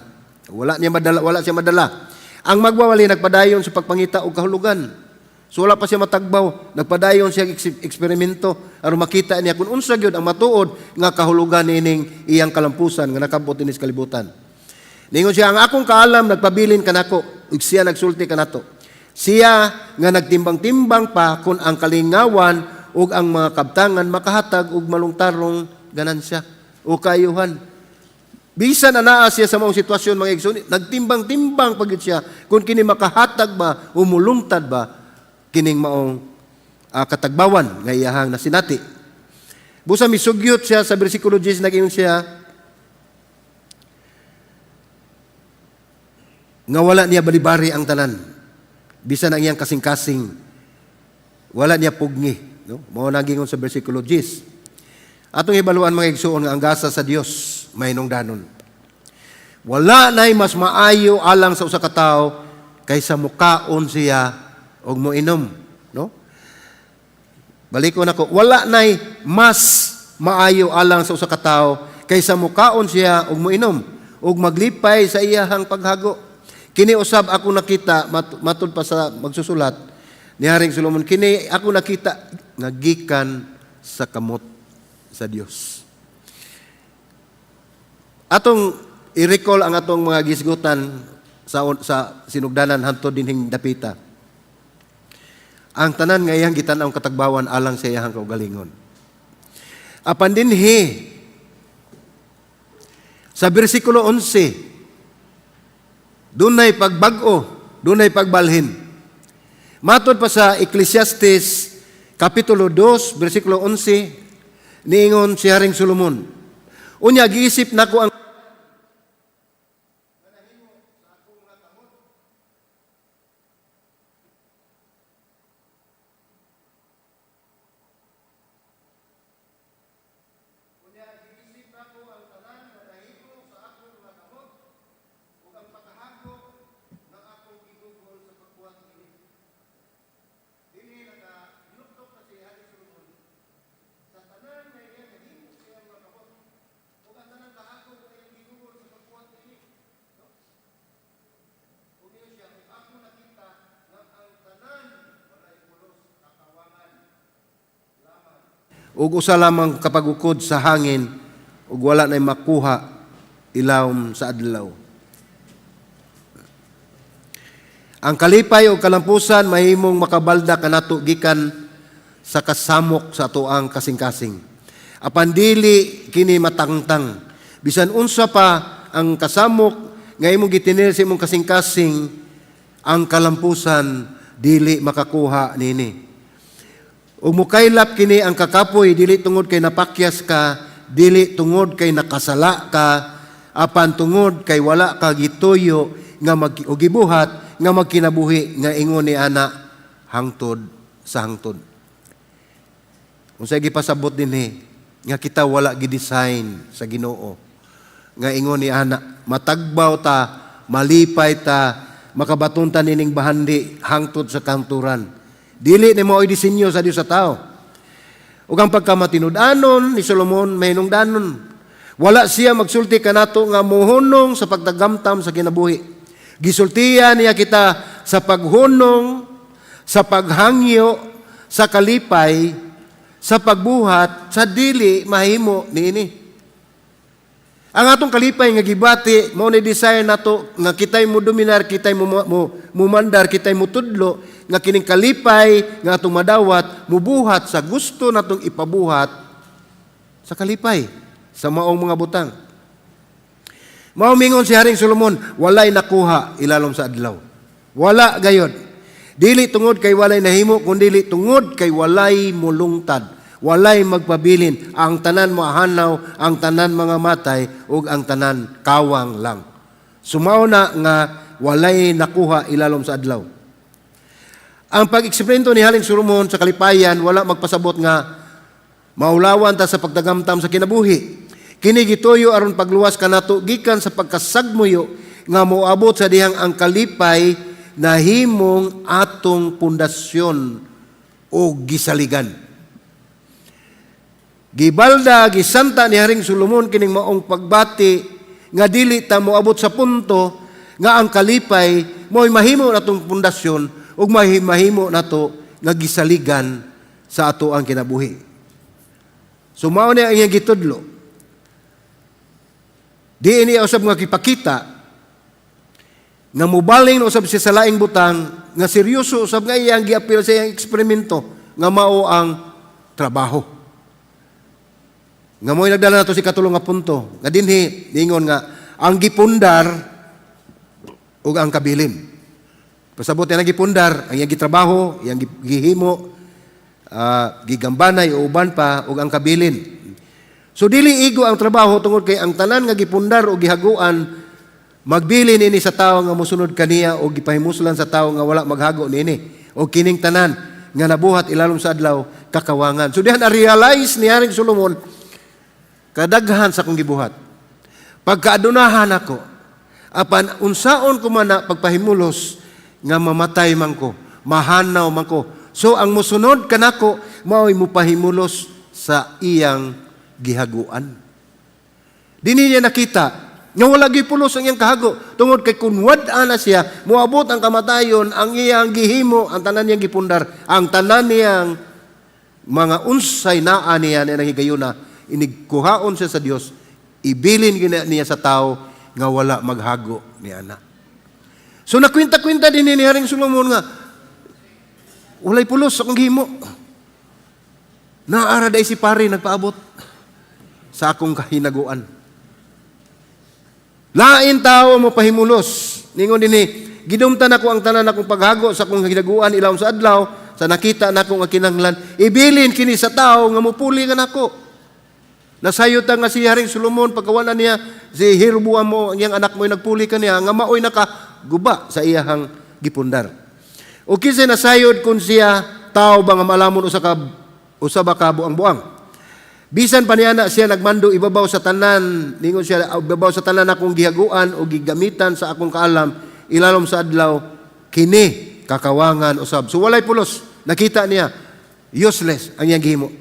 Wala niya madala, wala siya madala. Ang magwawali nagpadayon sa pagpangita og kahulugan. So wala pa siya matagbaw, nagpadayon siya eksperimento aron makita niya kung unsa gyud ang matuod nga kahulugan nining iyang kalampusan nga nakabot dinhi sa kalibutan. Ningon siya, ang akong kaalam nagpabilin kanako ug siya nagsulti kanato. Siya nga nagtimbang-timbang pa kung ang kalingawan ug ang mga kabtangan makahatag og malungtarong ganansya o kaayuhan. Bisan anaa siya sa maong sitwasyon, mga igsoon, nagtimbang-timbang pa gyud siya kung kini makahatag ba o mulungtad ba kining maong katagbawan nga iyahang nasinati. Busa misugyot siya sa bersikulo 10, nag-ingon siya nga wala niya balibari ang tanan. Bisan ang iyang kasing-kasing, wala niya pugni, no? Mao nagingon sa bersikulo 10. Atong hibaluan, mga igsuon, nga ang gasa sa Dios mahinungdanon. Wala nay mas maayo alang sa usa ka tawo kaysa mukaon siya og moinom, no? Balikon ako, wala nay mas maayo alang sa usa ka tawo kaysa mukaon siya og moinom ug maglipay sa iyahang paghago. Kini usab ako nakita matud pa sa magsusulat ni Haring Solomon, kini ako nakita nga gikan sa kamot sa Dios. Atong i-recall ang atong mga gisgutan sa sinugdanan hantod dinhing dapita. Ang tanan nga iyang gitan-aw katagbawan alang sa iyang kaugalingon. Apan dinhi sa bersikulo 11, dunay pagbag-o, dunay pagbalhin. Matod pa sa Ecclesiastes Kapitulo 2, bersikulo 11, niingon si Haring Solomon, "Unya giisip nako ang ug usa lamang kapagukod sa hangin ug wala nay makuha ilawom sa adlaw." Ang kalipay o kalampusan mahimong makabalda kanato gikan sa kasamok sa atoang kasing-kasing. Apan dili kini matangtang. Bisan unsa pa ang kasamok nga imong gitinil sa imong kasing-kasing, ang kalampusan dili makakuha nini. Ug mukaylap kini ang kakapoy dili tungod kay napakyas ka, dili tungod kay nakasala ka, apan tungod kay wala ka gituyo nga mag o gibuhat nga magkinabuhi nga ingon ni ana hangtod sa hangtod. Unsay gipasabot dinhi nga kita wala gi-design sa Ginoo nga ingon ni ana matagbaw ta, malipay ta, makabaton ta nining bahandi hangtod sa kanturan. Dili ni mao'y disenyo sa Dios sa tao. Ug ang pagkamatinud-anon ni Solomon mahinungdanon. Wala siya magsulti kanato nga mohunong sa pagtagamtam sa kinabuhi. Gisultian niya kita sa paghunong, sa paghangyo, sa kalipay, sa pagbuhat, sa dili mahimo niini. Ang atong kalipay nga gibati, mao ni desire nato nga kitay mo dominar, kitay mo mandar, kitay mo tudlo, nga kining kalipay nga atong madawat, mubuhat sa gusto natong ipabuhat sa kalipay, sa maong mga butang. Mao mingon si Haring Solomon, walay nakuha ilalom sa adlaw. Wala gayod. Dili tungod kay walay nahimo, kundi tungod kay walay mulungtad, walay magpabilin. Ang tanan moahanaw, ang tanan mga matay, ug ang tanan kawang lang. So mao na nga walay nakuha ilalom sa adlaw. Ang pag-eksperimento ni Haring Solomon sa kalipayan, wala magpasabot nga maulawan ta sa pagtagamtam sa kinabuhi. Kini gituyo aron pagluwas kanato gikan sa pagkasagmuyo nga moabot sa dihang ang kalipay nahimong atong pundasyon o gisaligan. Gibalda, gisanta ni Haring Solomon kining maong pagbati nga dili ta moabot sa punto nga ang kalipay mo'y mahimo natong pundasyon ug mahimo nato nga gisaligan sa ato ang kinabuhi. So mao ni ang iyang gitudlo. Di ini usab nga gipakita nga mubaling na usab siya sa laing butang nga seryoso usab nga iyang giapil sa iyang eksperimento nga mao ang trabaho. Nga mo'y nagdala nato sa ikatulong nga punto nga dinhi ningon nga ang gipundar ug ang kabilin. Pasabot ang gipundar, ang iyang gitrabaho, iyang gihimo, gigambanay o uban pa ug ang kabilin. So dili igo ang trabaho tungod kay ang tanan nga gipundar o gihaguan magbilin ini sa tawo nga mosunod kaniya o gipahimuslan sa tawo nga wala maghago niini. O kining tanan nga nabuhat ilalom sa adlaw, kakawangan. So dihan na-realize ni Haring Solomon, kadaghan sa akong gibuhat. Pagkaadunahan ako, apan unsaon ko man na pagpahimulos nga mamatay man ko, mahanaw man ko? So ang musunod kanako mao'y mupahimulos sa iyang gihaguan. Dinhi niya nakita nga wala gipulos ang iyang kahago tungod kay kun wad-a na siya, moabot ang kamatayon, ang iyang gihimo, ang tanan niyang gipundar, ang tanan niyang mga unsay naa niya na higayuna, inigkuhaon siya sa Dios, ibilin gina niya sa tao nga wala maghago ni ana. So nakwinta-kwinta din ni Haring Solomon nga walay pulos akong gihimo. Naara diay si pare nagpaabot sa akong kahinaguan. Lain tao mo pahimulos. Ningon dinhi, gidumtan ako ang tanan akong paghago sa akong hinaguan ilawom sa adlaw, sa nakita nako nga kinahanglan, ibilin kini sa tao nga mupuli kanako. Nasayod ta nga si Haring Solomon, pagkawala niya si Jeroboam mo, ang iyang anak mo nagpuli kaniya nga maoy nakaguba sa iyahang gipundar. O kinsa nasayod kung siya tao ba nga malamon usa ba ka buang-buang? Bisan pa niya na siya nagmando ibabaw sa tanan, ningon siya, ibabaw sa tanan akong gihaguan o gigamitan sa akong kaalam ilalom sa adlaw, kini kakawangan usab. So walay pulos. Nakita niya useless ang iyang gihimo.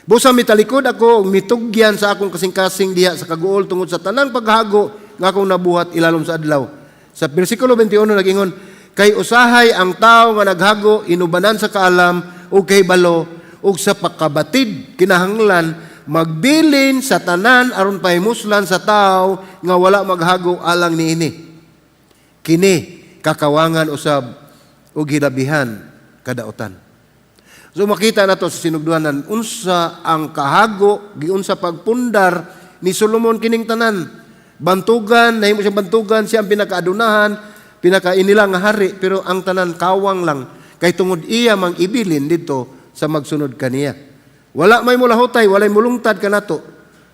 Busa mitalikod ako ug mitugyan sa akong kasing-kasing diha sa kaguol tungod sa tanang paghago nga akong nabuhat ilalom sa adlaw. Sa bersikulo 21 nagingon, kay usahay ang tao nga naghago inubanan sa kaalam ug kahibalo ug sa pagkabatid kinahanglan magbilin sa tanan aron pahimuslan sa tao nga wala maghago alang niini. Kini kakawangan usab ug hilabihan kadautan. So makita nato sa sinugdanan unsa ang kahago, giunsa pagpundar ni Solomon kining tanan. Bantugan, nahimo siyang bantugan, siya ang pinakaadunahan, pinakainila nga hari, pero ang tanan kawang lang kay tungod iya mang ibilin dito sa magsunod kaniya. Wala may mulahutay, walay mulungtad kanato.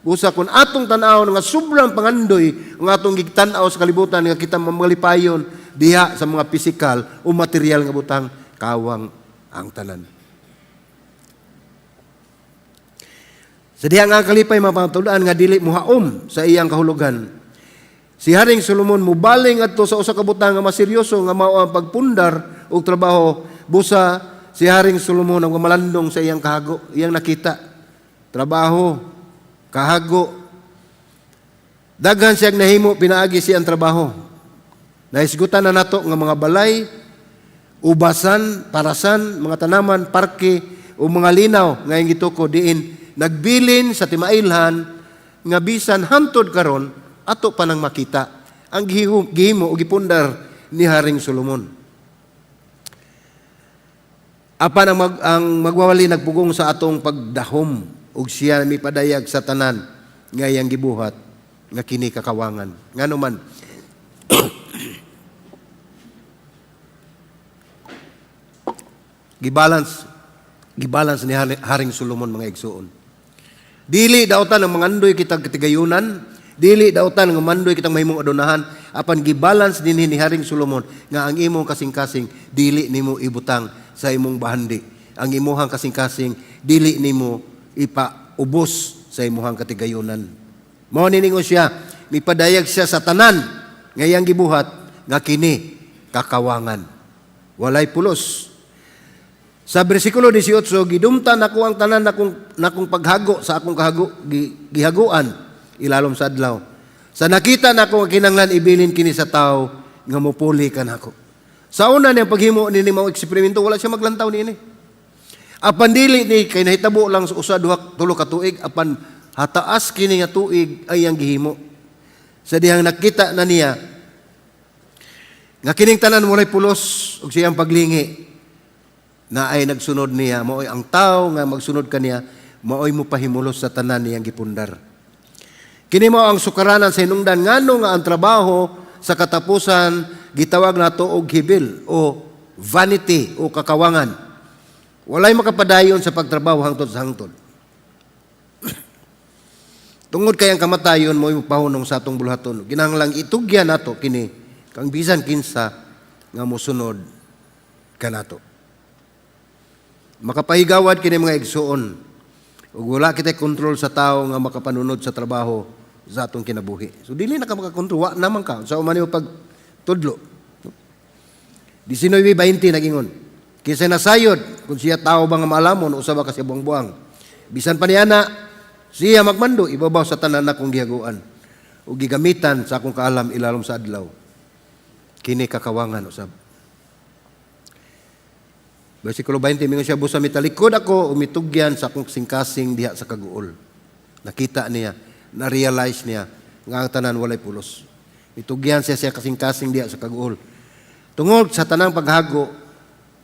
Busa kung atong tan-awon nga sobrang pangandoy ang atong gitan-aw sa kalibutan nga kita mamalipayon diha sa mga pisikal o material nga butang, kawang ang tanan. Sa diha nga kalipay mapatulan nga dili muhaom sa iyang kahulugan. Si Haring Solomon mubaling adto sa usa ka butang nga maseryoso nga mao ang pagpundar og trabaho. Busa si Haring Solomon ang malandong sa iyang kahago, iyang nakita. Trabaho, kahago. Daghan siyang nahimo pinaagi siyang trabaho. Nahisgutan na nato nga mga balay, ubasan, parasan, mga tanaman, parke o mga linaw nga iyang gituko diin nagbilin sa timailhan nga bisan hantod karon ato pa nang makita ang gihimo o gipundar ni Haring Solomon. Apan ang magwawali nagpugong sa atong pagdahom ug siya mipadayag sa tanan nga iyang gibuhat nga kini kakawangan. Ngano man? Gibalance ni Haring Solomon, mga igsuon. Dili dautan ang mangandoy kitang katigayunan, dili dautan ang mandoy kitang mahimong adunahan, apan gibalance dinhi ni Haring Solomon nga ang imong kasing-kasing dili nimo ibutang sa imong bahandi. Ang imuhang kasing-kasing dili nimo ipaubos sa imuhang katigayunan. Mao ni ningon siya, mipadayag siya sa tanan nga iyang gibuhat nga kini kakawangan. Walay pulos. Sa bersikulo 18, "Gidumtan nako ang tanan nakong paghago sa akong gihaguan ilalom sa adlaw. Sa nakita nako nga kinahanglan ibilin kini sa tawo nga mupuli kanako." Sa una niyang paghimo nini mao eksperimento, wala siya maglantaw niini. Apan dili ni kay nahitabo lang sa usa, duha, tulo ka tuig, apan hataas kini nga tuig ay ang gihimo. Sa dihang nakita na niya nga kining tanan walay pulos ug siyang paglingi na ay nagsunod niya, maoy ang tao nga magsunod kaniya, maoy mo pahimulos sa tanan niyang gipundar. Kini mao ang sukaranan sa hinungdan ngano nga ang trabaho sa katapusan gitawag nato og hibil o vanity o kakawangan. Walay makapadayon sa pagtrabaho hangtod sa hangtod. Tungod kay ang kamatayon mo pahunong sa atong buluhaton. Kinahanglang itugyan nato kini kang bisan kinsa nga mosunod kanato. Makapahigawad kini, mga igsuon, ug wala kitay kontrol sa tao nga makapanunod sa trabaho sa atong kinabuhi. So dili na ka makakontrol, wa naman ka sa man pag tudlo. 19:20 nagingon, "Kinsa nasayod kung siya tao ba nga maalamon o usa ba ka siya buang-buang? Bisan pa niya na siya magmando ibabaw sa tanan nakong gihaguan ug gigamitan sa akong kaalam ilalom sa adlaw. Kini kakawangan usab." Versikulo 20, mingon siya, "Busa mitalikod ako, ug mitugyan sa akong kasing-kasing diha sa kaguol." Nakita niya, na-realize niya, nga ang tanan walay pulos. Mitugyan siya siya kasing-kasing diha sa kaguol. Tungod sa tanang paghago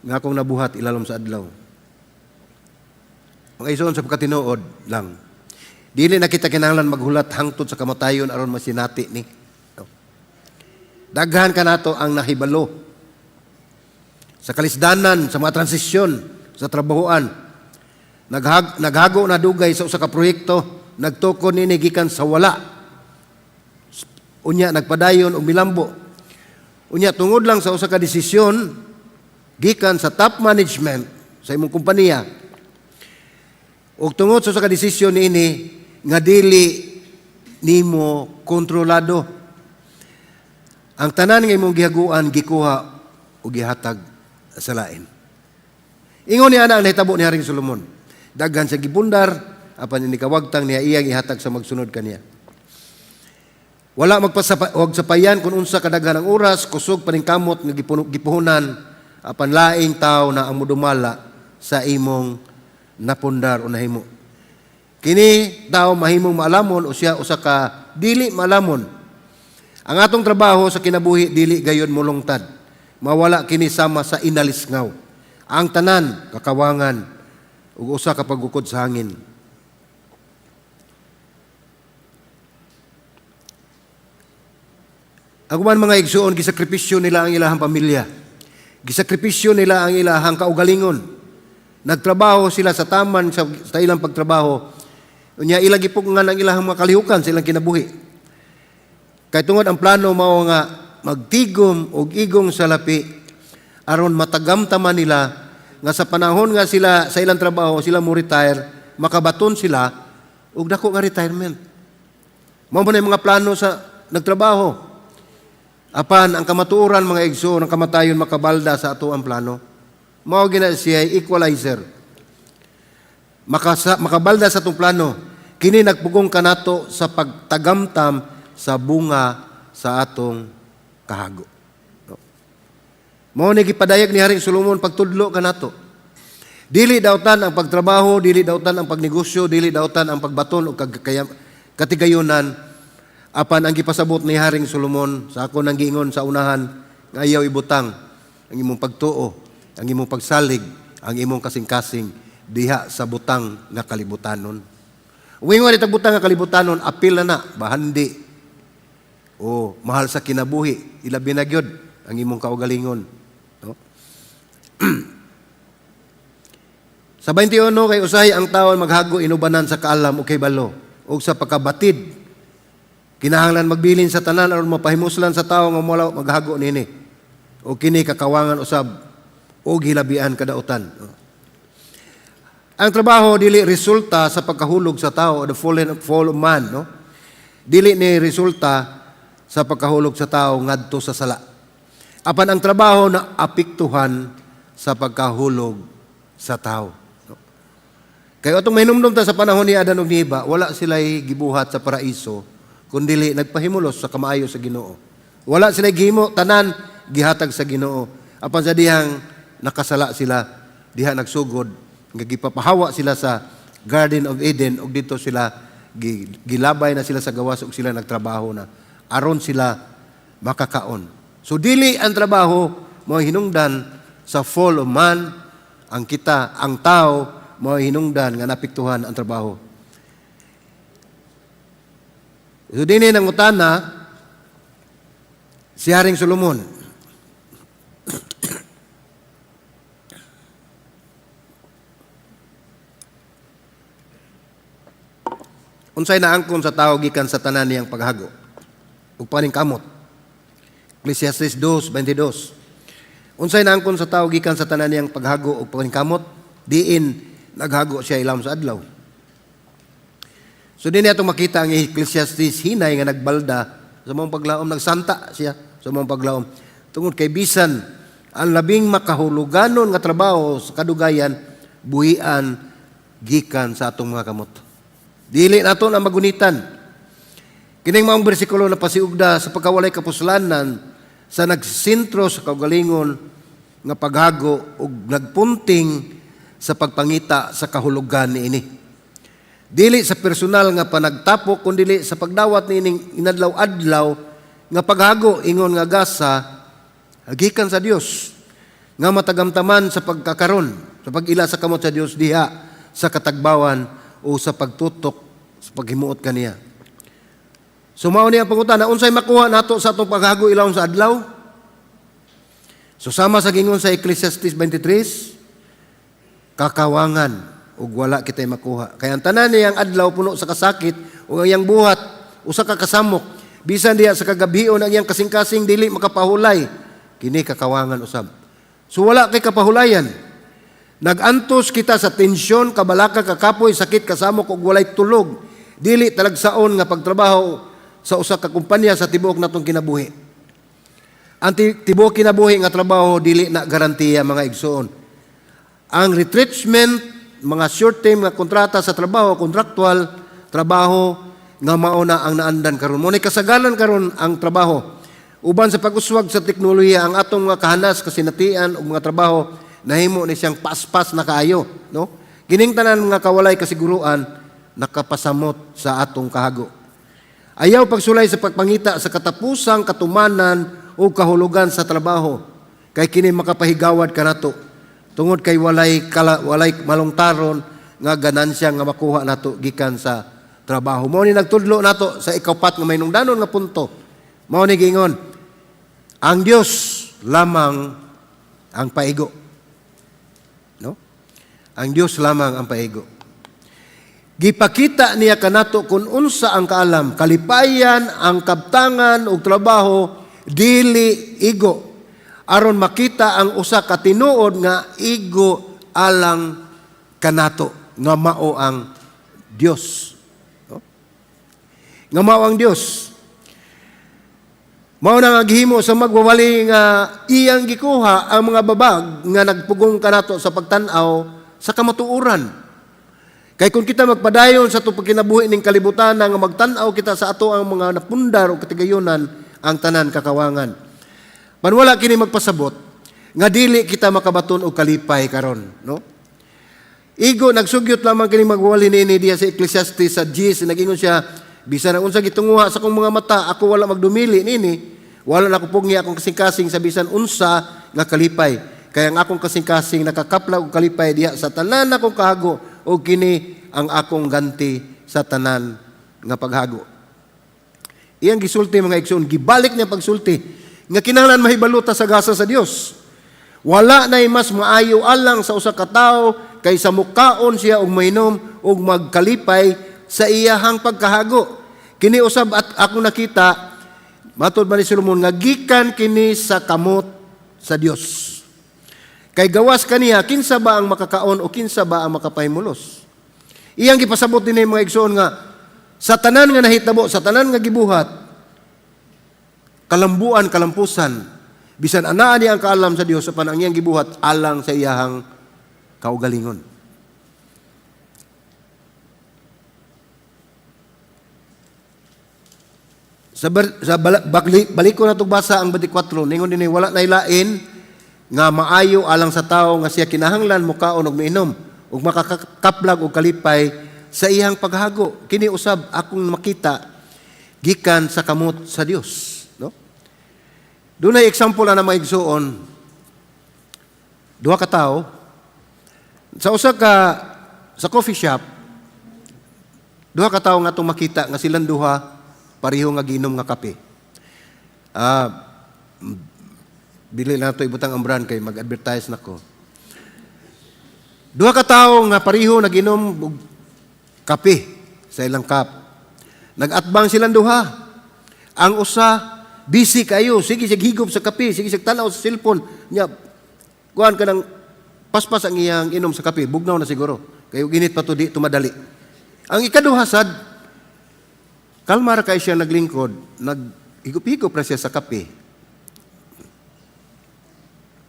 nga akong nabuhat ilalom sa adlaw. Mga igsoon, sa pagkatinuod lang, dili na kita kinahanglan maghulat hangtod sa kamatayon aron masinati ni. No. Daghan kanato ang nahibalo sa kalisdanan, sa mga transisyon, sa trabahoan. Naghago na dugay sa usa ka proyekto, nagtukod nini gikan sa wala. Unya nagpadayon og milambo. Unya tungod lang sa usa ka desisyon gikan sa top management sa imong kompanya ug tungod sa usa ka desisyon niini nga dili nimo kontrolado, ang tanan nga imong gihaguan gikuha o gihatag sa lain. Ingon niya na ang nahitabo ni Haring Solomon. Daghan sa gibundar, apan ini kawagtang niya iyang ihatag sa magsunod kaniya. Wala magpasapa, wag sapayan kung unsa kadaghan ang oras, kusog, paningkamot nga gipuhunan, apan laing tao na ang mudumala sa imong napundar o nahimo. Kini tao mahimong maalamon o siya usa ka dili maalamon. Ang atong trabaho sa kinabuhi dili gayon molungtad. Mawala kini sama sa inalisngaw. Ang tanan kakawangan ug usa ka paggukod sa hangin. Ang uban, mga igsuon, gisakripisyo nila ang ilahang pamilya. Gisakripisyo nila ang ilahang kaugalingon. Nagtrabaho sila sa taman sa ilang pagtrabaho. Unya ilang gipugngan ang ilahang mga kalihukan sa ilang kinabuhi. Kay tungod ang plano mao nga magtigom og igong salapi aron matagamtaman nila nga sa panahon nga sila sa ilang trabaho sila mo retire, makabaton sila og dako nga retirement. Mao man yung mga plano sa nagtrabaho. Apan ang kamatuoran, mga igsoon, ang kamatayon makabalda sa ato ang plano. Mao gina siya equalizer. Makabalda sa atong plano. Kini nagpugong kanato sa pagtagamtam sa bunga sa atong kahago. No. Mao ni gipadayag ni Haring Solomon pagtudlo kanato. Dili dautan ang pagtrabaho, dili dautan ang pagnegosyo, dili dautan ang pagbaton og katigayunan, apan ang gipasabot ni Haring Solomon sa ako nang giingon sa unahan nga ayaw ibutang ang imong pagtuo, ang imong pagsalig, ang imong kasing-kasing diha sa butang nga kalibutanon. Wingon itag butang nga kalibutanon, apil na na, bahandi o mahal sa kinabuhi, ilabi na gyud ang imong kaugalingon. No? Sa 21, kay usahay ang tao maghago inubanan sa kaalam o kahibalo o sa pagkabatid. Kinahanglan magbilin sa tanan aron mapahimuslan sa tao nga wala maghago nini. O kini kakawangan usab o gilabian kadautan. Ang trabaho dili resulta sa pagkahulog sa tao, the fall of man, no? Dili ni resulta sa pagkahulog sa tao ngadto sa sala. Apan ang trabaho na apektuhan sa pagkahulog sa tao. No? Kaya atong mahinumdum ta sa panahon ni Adan ug ni Eva, wala sila'y gibuhat sa paraiso, kundili nagpahimulos sa kamaayo sa Ginoo. Wala sila'y gihimo, tanan gihatag sa Ginoo. Apan sa dihang nakasala sila, diha nagsugod, nga gipapahawa sila sa Garden of Eden ug dito sila gilabay na sila sa gawas ug sila nagtrabaho na aron sila makakaon. So dili ang trabaho mo hinungdan sa fall of man, ang kita, ang tao mo hinungdan nga napiktuhan ang trabaho. So dinhi nangutana si Haring Solomon. Unsay naangkon sa tao gikan sa tanan niyang paghago ug paningkamot? Ecclesiastes 2:22. Unsay naangkon sa tao gikan sa tanan niyang paghago ug paningkamot? Diin naghago siya ilawom sa adlaw. So dinhi atong makita ang Ecclesiastes hinay nga nagbalda sa maong paglaom, nagsanta siya sa maong paglaom. Tungod kay bisan ang labing makahuluganon nga trabaho sa kadugayan, buhian gikan sa atong mga kamot. Dili nato na magunitan. Kining maong bersikulo na pasiugda sa pagkawalay kapuslanan sa nagsintro sa kaugalingon nga paghago ug nagpunting sa pagpangita sa kahulugan niini. Dili sa personal nga panagtapok kundi sa pagdawat niining inadlaw-adlaw nga paghago ingon nga gasa gikan sa Dios nga matagamtaman sa pagkakaron, sa pag-ila sa kamot sa Dios diha sa katagbawan o sa pagtutok sa paghimuot kaniya. So mao niya ang pangutana, unsay makuha nato sa atong paghago ilawom sa adlaw? So sama sa gingon sa Ecclesiastes 23, kakawangan ug wala kitay makuha. Kay ang tanan niyang adlaw puno sa kasakit ug ang iyang buhat usa ka kasamok. Bisan diha sa kagabhion ang iyang kasing-kasing dili makapahulay, kini kakawangan usab. So wala kay kapahulayan. Nagantos kita sa tensyon, kabalaka, kakapoy, sakit, kasamok ug walay tulog. Dili talagsaon nga pagtrabaho sa usa ka kumpanya sa tibuok natong kinabuhi. Ang tibuok kinabuhi nga trabaho dili na garantiya, mga igsoon. Ang retrenchment, mga short term nga kontrata sa trabaho, contractual trabaho nga mao na ang naandan karon. Mo ni kasagaran karon ang trabaho. Uban sa pag-uswag sa teknolohiya, ang atong mga kahanas, kasinatian ug mga trabaho nahimo ni siyang paspas na kaayo, no? Kining tanan mga kawalay kasiguruan nakapasamot sa atong kahago. Ayaw pagsulay sa pagpangita sa katapusang katumanan o kahulugan sa trabaho kay kini makapahigawad kanato tungod kay walay malungtaron nga ganansya nga makuha nato gikan sa trabaho. Mao ni nagtudlo nato sa ikaupat nga mahinungdanon nga punto. Mao ni giingon, ang Dios lamang ang paigo. No? Ang Dios lamang ang paigo. Gipakita niya kanato kung unsa ang kaalam, kalipayan, ang kabtangan ug trabaho dili igo, aron makita ang usa ka tinuod nga igo alang kanato nga mao ang Dios. No? Nga mao ang Dios. Mao na nga gihimo sa magwawali nga iyang gikuha ang mga babag nga nagpugong kanato sa pagtan-aw sa kamatuoran. Kay kung kita magpadayon sa atong pagkinabuhi ning kalibutan nga magtan-aw kita sa ato ang mga napundar o katigayonan, ang tanan kakawangan. Panwala kini magpasabot nga dili kita makabaton og kalipay karon, no? Igo nagsugyot lamang kini magwali niini diha sa Ecclesiastes sa 10, nagingon siya, bisan ang unsa gitunguha sa akong mga mata, ako wala magdumili niini, wala na ko pugni akong kasing-kasing sa bisan unsa nga kalipay. Kaya ang akong kasing-kasing nakakapla og kalipay diha sa tanan akong kahago, o kini ang akong ganti sa tanan nga paghago. Iyang gisulti, mga igsoon, gibalik niya pagsulti nga kinahanglan mahibaluta sa gasa sa Dios. Wala nay mas maayo alang sa usa ka tawo kaysa mukaon siya og mainom ug magkalipay sa iyahang pagkahago. Kini usab at ako nakita, matod man ni Solomon, nga gikan kini sa kamot sa Dios. Kay gawas kaniya, kinsa ba ang makakaon o kinsa ba ang makapahimulos? Iyang gipasabot din mga igsoon nga sa tanan nga nahitabo, sa tanan nga gibuhat, kalambuan, kalampusan, bisan anaa niya ang kaalam sa Dios, apan ang iyang gibuhat alang sa iyahang kaugalingon. Sa, sa balik ko na itong basa ang 24, ningon din wala na ilain nga maayo alang sa tao nga siya kinahanglan mukaon og miinom ug makakaplag og kalipay sa iyang paghago. Kini usab akong makita gikan sa kamot sa Dios, no? Dunay example ana, mga igsuon. Duha ka tawo sa usa ka sa coffee shop, duha ka tawo nga atong makita nga silang duha pareho nga giinom nga kape. Dili na to ibutang ang brand kay mag-advertise nako. Duha ka tawo nga pareho naginom og kape sa ilang cup. Nag-atbang silang duha. Ang usa busy kayo, sige siya higop sa kape, sige siya tanaw sa cellphone. Nya kuan ka ng paspas ang iyang inom sa kape, bugnaw na siguro. Kayo ginit pa to, di tumadali. Ang ikaduha sad, kalma ra kay siya naglingkod, naghigop-higop ra siya sa kape.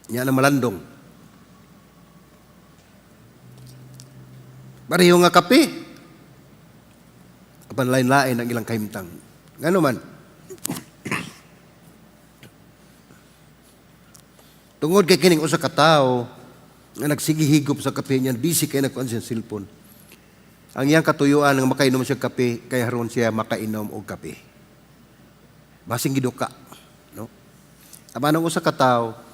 Nya na malandong. Pareho nga kape. Apan lain-lain ang ilang kahimtang. Ngano man? Tungod kay kining usa ka tawo nga nagsigihigop sa kape niya, busy kay nagkuan siya cellphone. Ang iyang katuyuan nga makainom siya kape, kay haron siya makainom og kape. Basing giduka, no? Apan ang usa ka tawo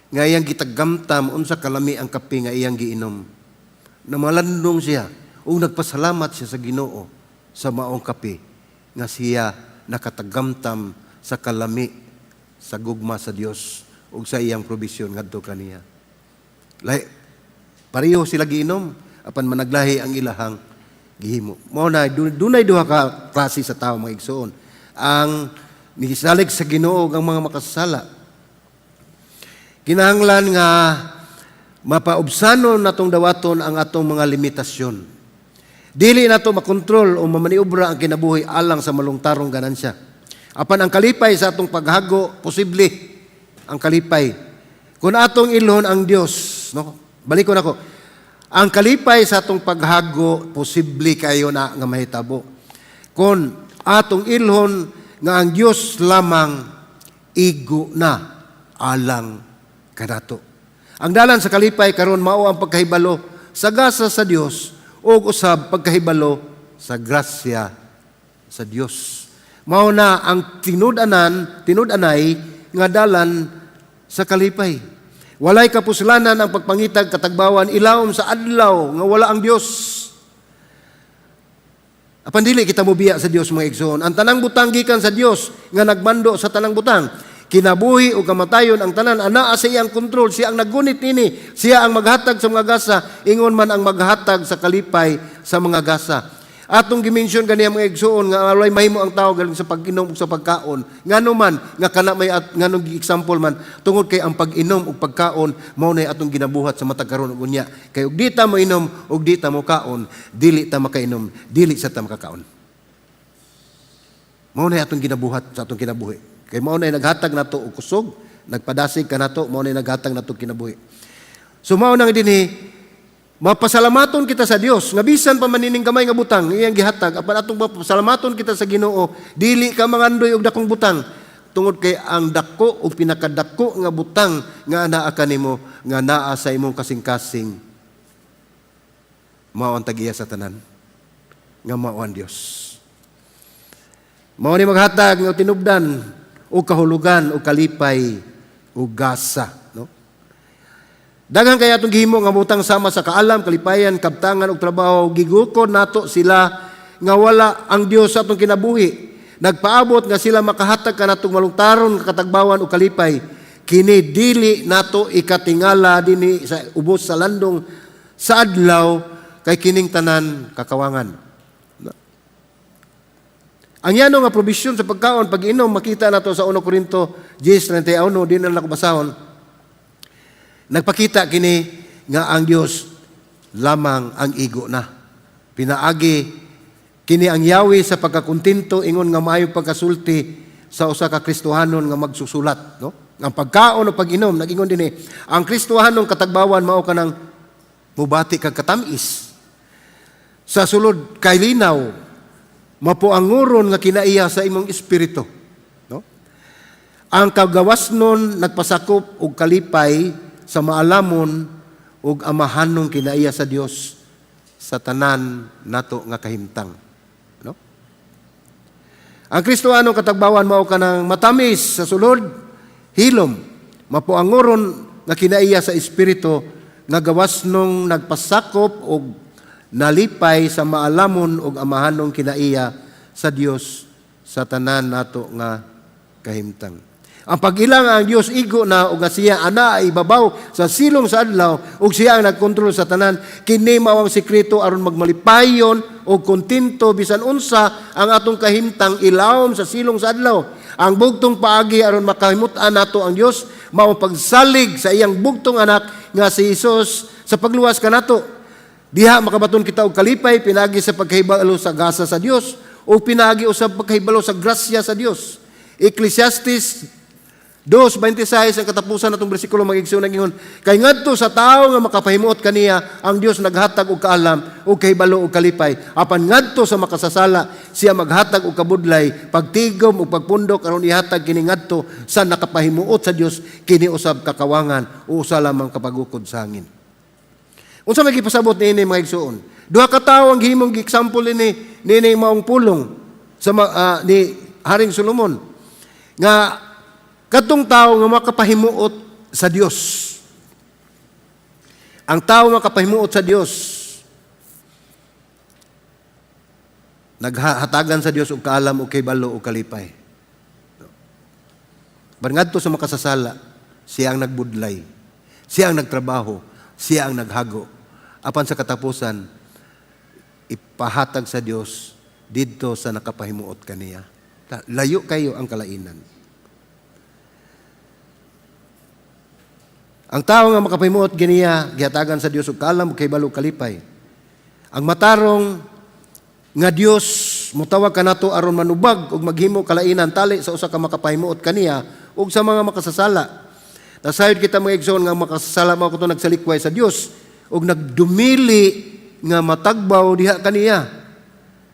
nga iyang gitagamtam unsa kalami ang kape nga iyang giinom, namalandong siya ug nagpasalamat siya sa Ginoo sa maong kape nga siya nakatagamtam sa kalami sa gugma sa Dios ug sa iyang probisyon ngadto kaniya. Lahi, pareho sila giinom apan managlahi ang ilahang gihimo. Mao na dunay duha ka klase sa tawo, mga igsoon. Ang nisalig sa Ginoo ug ang mga makasasala. Kinahanglan nga mapaubsanon natong dawaton ang atong mga limitasyon. Dili nato makontrol o mamaniobra ang kinabuhi alang sa malungtarong ganansya. Apan ang kalipay sa atong paghago, posible ang kalipay. Kung atong ilhon ang Dios, no? Balikon ako. Ang kalipay sa atong paghago, posible kayo na nga mahitabo. Kung atong ilhon nga ang Dios lamang igo na alang kanato. Ang dalan sa kalipay karon mao ang pagkahibalo sa gasa sa Dios ug usab pagkahibalo sa grasya sa Dios. Mao na ang tinud-anan, tinud-anay nga dalan sa kalipay. Walay kapuslanan ang pagpangitag katagbawan ilawom sa adlaw nga wala ang Dios. Apan dili kita mobiya sa Dios, mga igsoon. Ang tanang butang gikan sa Dios nga nagmando sa tanang butang. Kinabuhi o kamatayon, ang tanan anaa sa iyang kontrol, siya ang naggunit nini, siya ang maghatag sa mga gasa, ingon man ang maghatag sa kalipay sa mga gasa. Atong gi-mention ganiya, mga igsoon, nga walay mahimo ang tao galing sa pag-inom ug sa pagkaon. Ngano man nga kana may at nganong example man? Tungod kay ang pag-inom ug pagkaon mao nay atong ginabuhat sa matag karon ug unya. Kay ug di ta moinom ug di ta mokaon, dili ta makainom, dili sa ta makakaon. Mao nay atong ginabuhat sa atong kinabuhi. Kay mao nay naghatag nato og kusog, nagpadasig kanato, mao nay naghatag nato kinabuhi. So mao nang dinhi mapasalamaton kita sa Dios nga bisan pa manining gamay nga butang iyang gihatag, apan atong mapasalamaton kita sa Ginoo. Dili ka mangandoy og dakong butang tungod kay ang dako o pinakadako nga butang nga anaa kanimo, nga naa sa imong kasing-kasing, mao ang tag-iya sa tanan nga mao ang Dios. Mao ni maghatag nga tinubdan o kahulugan o kalipay o gasa, no? Daghan kay atong gihimo nga butang sama sa kaalam, kalipayan, kabtangan ug trabaho, gigukod nato sila nga wala ang Dios sa atong kinabuhi. Nagpaabot nga sila makahatag kanatong malungtaron nga katagbawan o kalipay. Kini dili nato ikatingala dinhi sa ubos sa landong sa adlaw kay kining tanan kakawangan. Ang yano nga provision sa pagkaon, pag-inom, makita nato sa 1 Korinto 10:31, di na lang ako basahon. Nagpakita kini nga ang Dios lamang ang igo na. Pinaagi kini ang yawi sa pagkakontento, ingon nga maayo pagkasulti sa usa ka Kristohanon nga magsusulat, no? Ang pagkaon o pag-inom, nag-ingon dinhi, ang Kristohanon katagbawan mao kanang mubati kag katamis. Sa sulod kay linaw, mapuanguron nga kinaiya sa imong espiritu, no? Ang kagawasnon nagpasakop og kalipay sa maalamon ug amahanong kinaiya sa Dios sa tanan nato nga kahimtang, no? Ang Kristohanong katagbawan mao kanang matamis sa sulod, hilom, mapuanguron nga kinaiya sa espiritu nga gawasnong nagpasakop og nalipay sa maalamon ug amahanong kinaiya sa Dios sa tanan nato nga kahimtang. Ang pag-ilang ang Dios igo na ug nga siya ana ay ibabaw sa silong sa adlaw ug siya ang nagkontrol sa tanan, kini mao ang sekreto aron magmalipayon og kontento bisan unsa ang atong kahimtang ilawom sa silong sa adlaw. Ang bugtong paagi aron makahimut-an nato ang Dios mao ang pagsalig sa iyang bugtong anak nga si Hesus sa pagluwas kanato. Diha makabaton kita og kalipay pinaagi sa pagkahibalo sa gasa sa Dios o pinaagi usab pagkahibalo sa grasya sa Dios. Ecclesiastes 2:26 ang katapusan natong bersikulo, mga igsoon, nag-ingon, "Kay ngadto sa tawo nga makapahimuot kaniya ang Dios naghatag og kaalam ug kahibalo ug kalipay, apan ngadto sa makasasala siya maghatag og kabudlay, pagtigom ug pagpundok. Aron ihatag kini ngadto sa nakapahimuot sa Dios, kini usab kakawangan o usa lamang kapagukod sa hangin." Unsa may gipasabot niini, mga igsoon? Duha ka tawo ang gihimong gi-example ini niini maong pulong sa ni Haring Solomon nga kadtong tawo nga makapahimuot sa Dios. Ang tawo nga makapahimuot sa Dios, naghatagan sa Dios og kaalam og kahibalo og kalipay. Ngadto sa makasasala, siya ang nagbudlay, siya ang nagtrabaho, siya ang naghago. Apan sa katapusan, ipahatag sa Dios didto sa nakapahimuot kaniya. Layo kayo ang kalainan. Ang tao nga makapahimuot giniya, gihatagan sa Dios og kaalam ug kahibalo ug kalipay. Ang matarong nga Dios mutawag kanato aron manubag ug maghimo kalainan tali sa usa ka makapahimuot kaniya ug sa mga makasasala. Nasayod kita, mga igsoon, nga makasasala mao kuto nagsalikway sa Dios ug nagdumili nga matagbaw diha kaniya.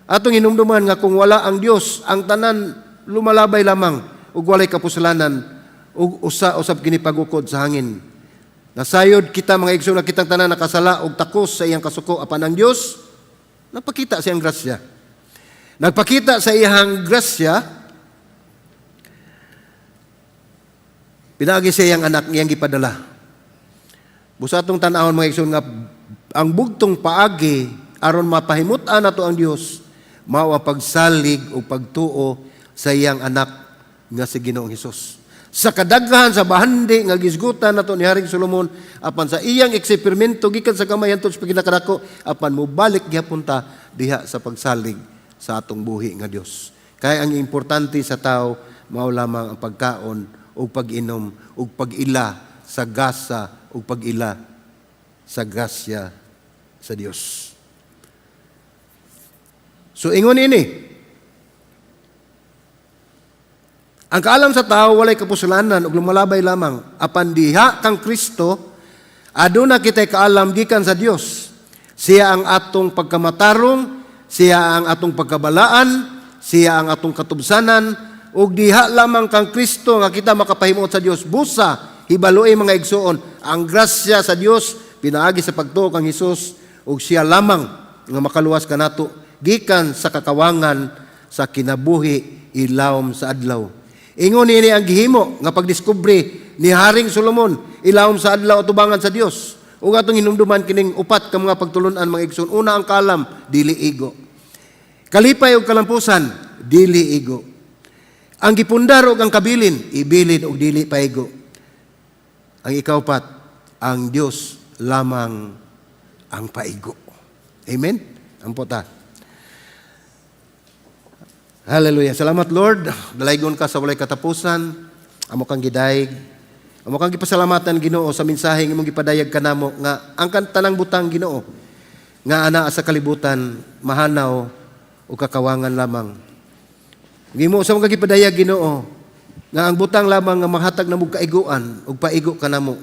Atong hinumduman nga kung wala ang Dios, ang tanan lumalabay lamang ug walay kapuslanan ug usa usab kini pagukod sa hangin. Nasayod kita, mga igsoon, nga kitang tanan nakasala og takos sa iyang kasuko, apan ang Dios nagpakita sa iyang grasya. Nagpakita sa iyang grasya pinaagi sa iyang anak iyang gipadala. Busa atong tan-awon, mga igsoon, nga ang bugtong paagi aron mapahimut-an nato ang Dios mao ang pagsalig o pagtuo sa iyang anak nga si Ginoong Hesus. Sa kadaghan sa bahandi nga gisgutan nato ni Haring Solomon, apan sa iyang eksperimento gikan sa gamay hantod sa pagkinakadako, apan mobalik gihapon ta diha sa pagsalig sa atong buhi nga Dios. Kaya ang importante sa tao mao lamang ang pagkaon ug pag-inom ug pag-ila sa gasa ug pag-ila sa grasya sa Dios. So ingon ini, ang kaalam sa tao walay kapusulanan ug lumalabay lamang, apan diha kang Kristo aduna kitay kaalam gikan sa Dios. Siya ang atong pagkamatarong, siya ang atong pagkabalaan, siya ang atong katubsanan, ug diha lamang kang Kristo nga kita makapahimuot sa Dios. Busa hibaloi, mga igsoon, ang grasya sa Dios pinaagi sa pagtuo kang Hesus ug siya lamang nga makaluwas kanato gikan sa kakawangan sa kinabuhi ilawom sa adlaw. Ingon niini ang gihimo nga pagdiskubre ni Haring Solomon ilawom sa adlaw atubangan sa Dios. Ug atong hinumduman kining upat ka mga pagtulun-an, mga igsoon. Una, ang kaalam, dili igo. Kalipay ug kalampusan, dili igo. Ang gipundar ug ang kabilin, ibilin ug dili paigo. Ang ikaupat, ang Dios lamang Ang paigo. Amen? Ampo ta. Hallelujah. Salamat, Lord. Dalaygon ka sa walay katapusan. Amo kang gidayeg. Amo kang gipasalamatan, Ginoo, sa mensaheng imong gipadayag kanamo nga ang tanang butang, Ginoo, nga ana sa kalibutan mahanaw o kakawangan lamang. Imo sa mga gipadayag, Ginoo, nga ang butang lamang nga mahatag namo kaiguan ug paigo kanamo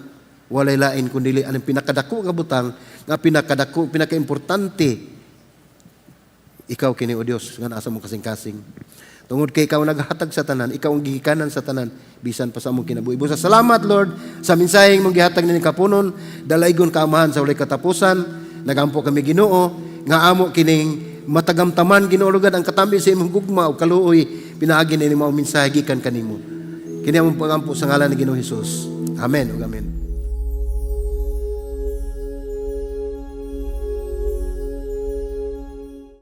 walay lain kundi ang pinakadako nga butang nga pinakadako, pinakaimportante, ikaw kini, O Dios, nga naa sa among kasing-kasing. Tungod kay ikaw naghatag sa tanan, ikaw ang gihikanan sa tanan, bisan pa sa among kinabuhi. Busa salamat, Lord, sa mensaheng imong gihatag nining kapunon. Dalaygon ka, Amahan, sa walay katapusan. Nagampo kami, Ginoo, nga amo kining matagamtaman, Ginoo, lugad ang katambi sa imong gugma ug kaluoy pinaagi ni mao mensahe gikan kanimo. Kini among pangampo sa ngalan ni Ginoong Hesus. Amen ug amen.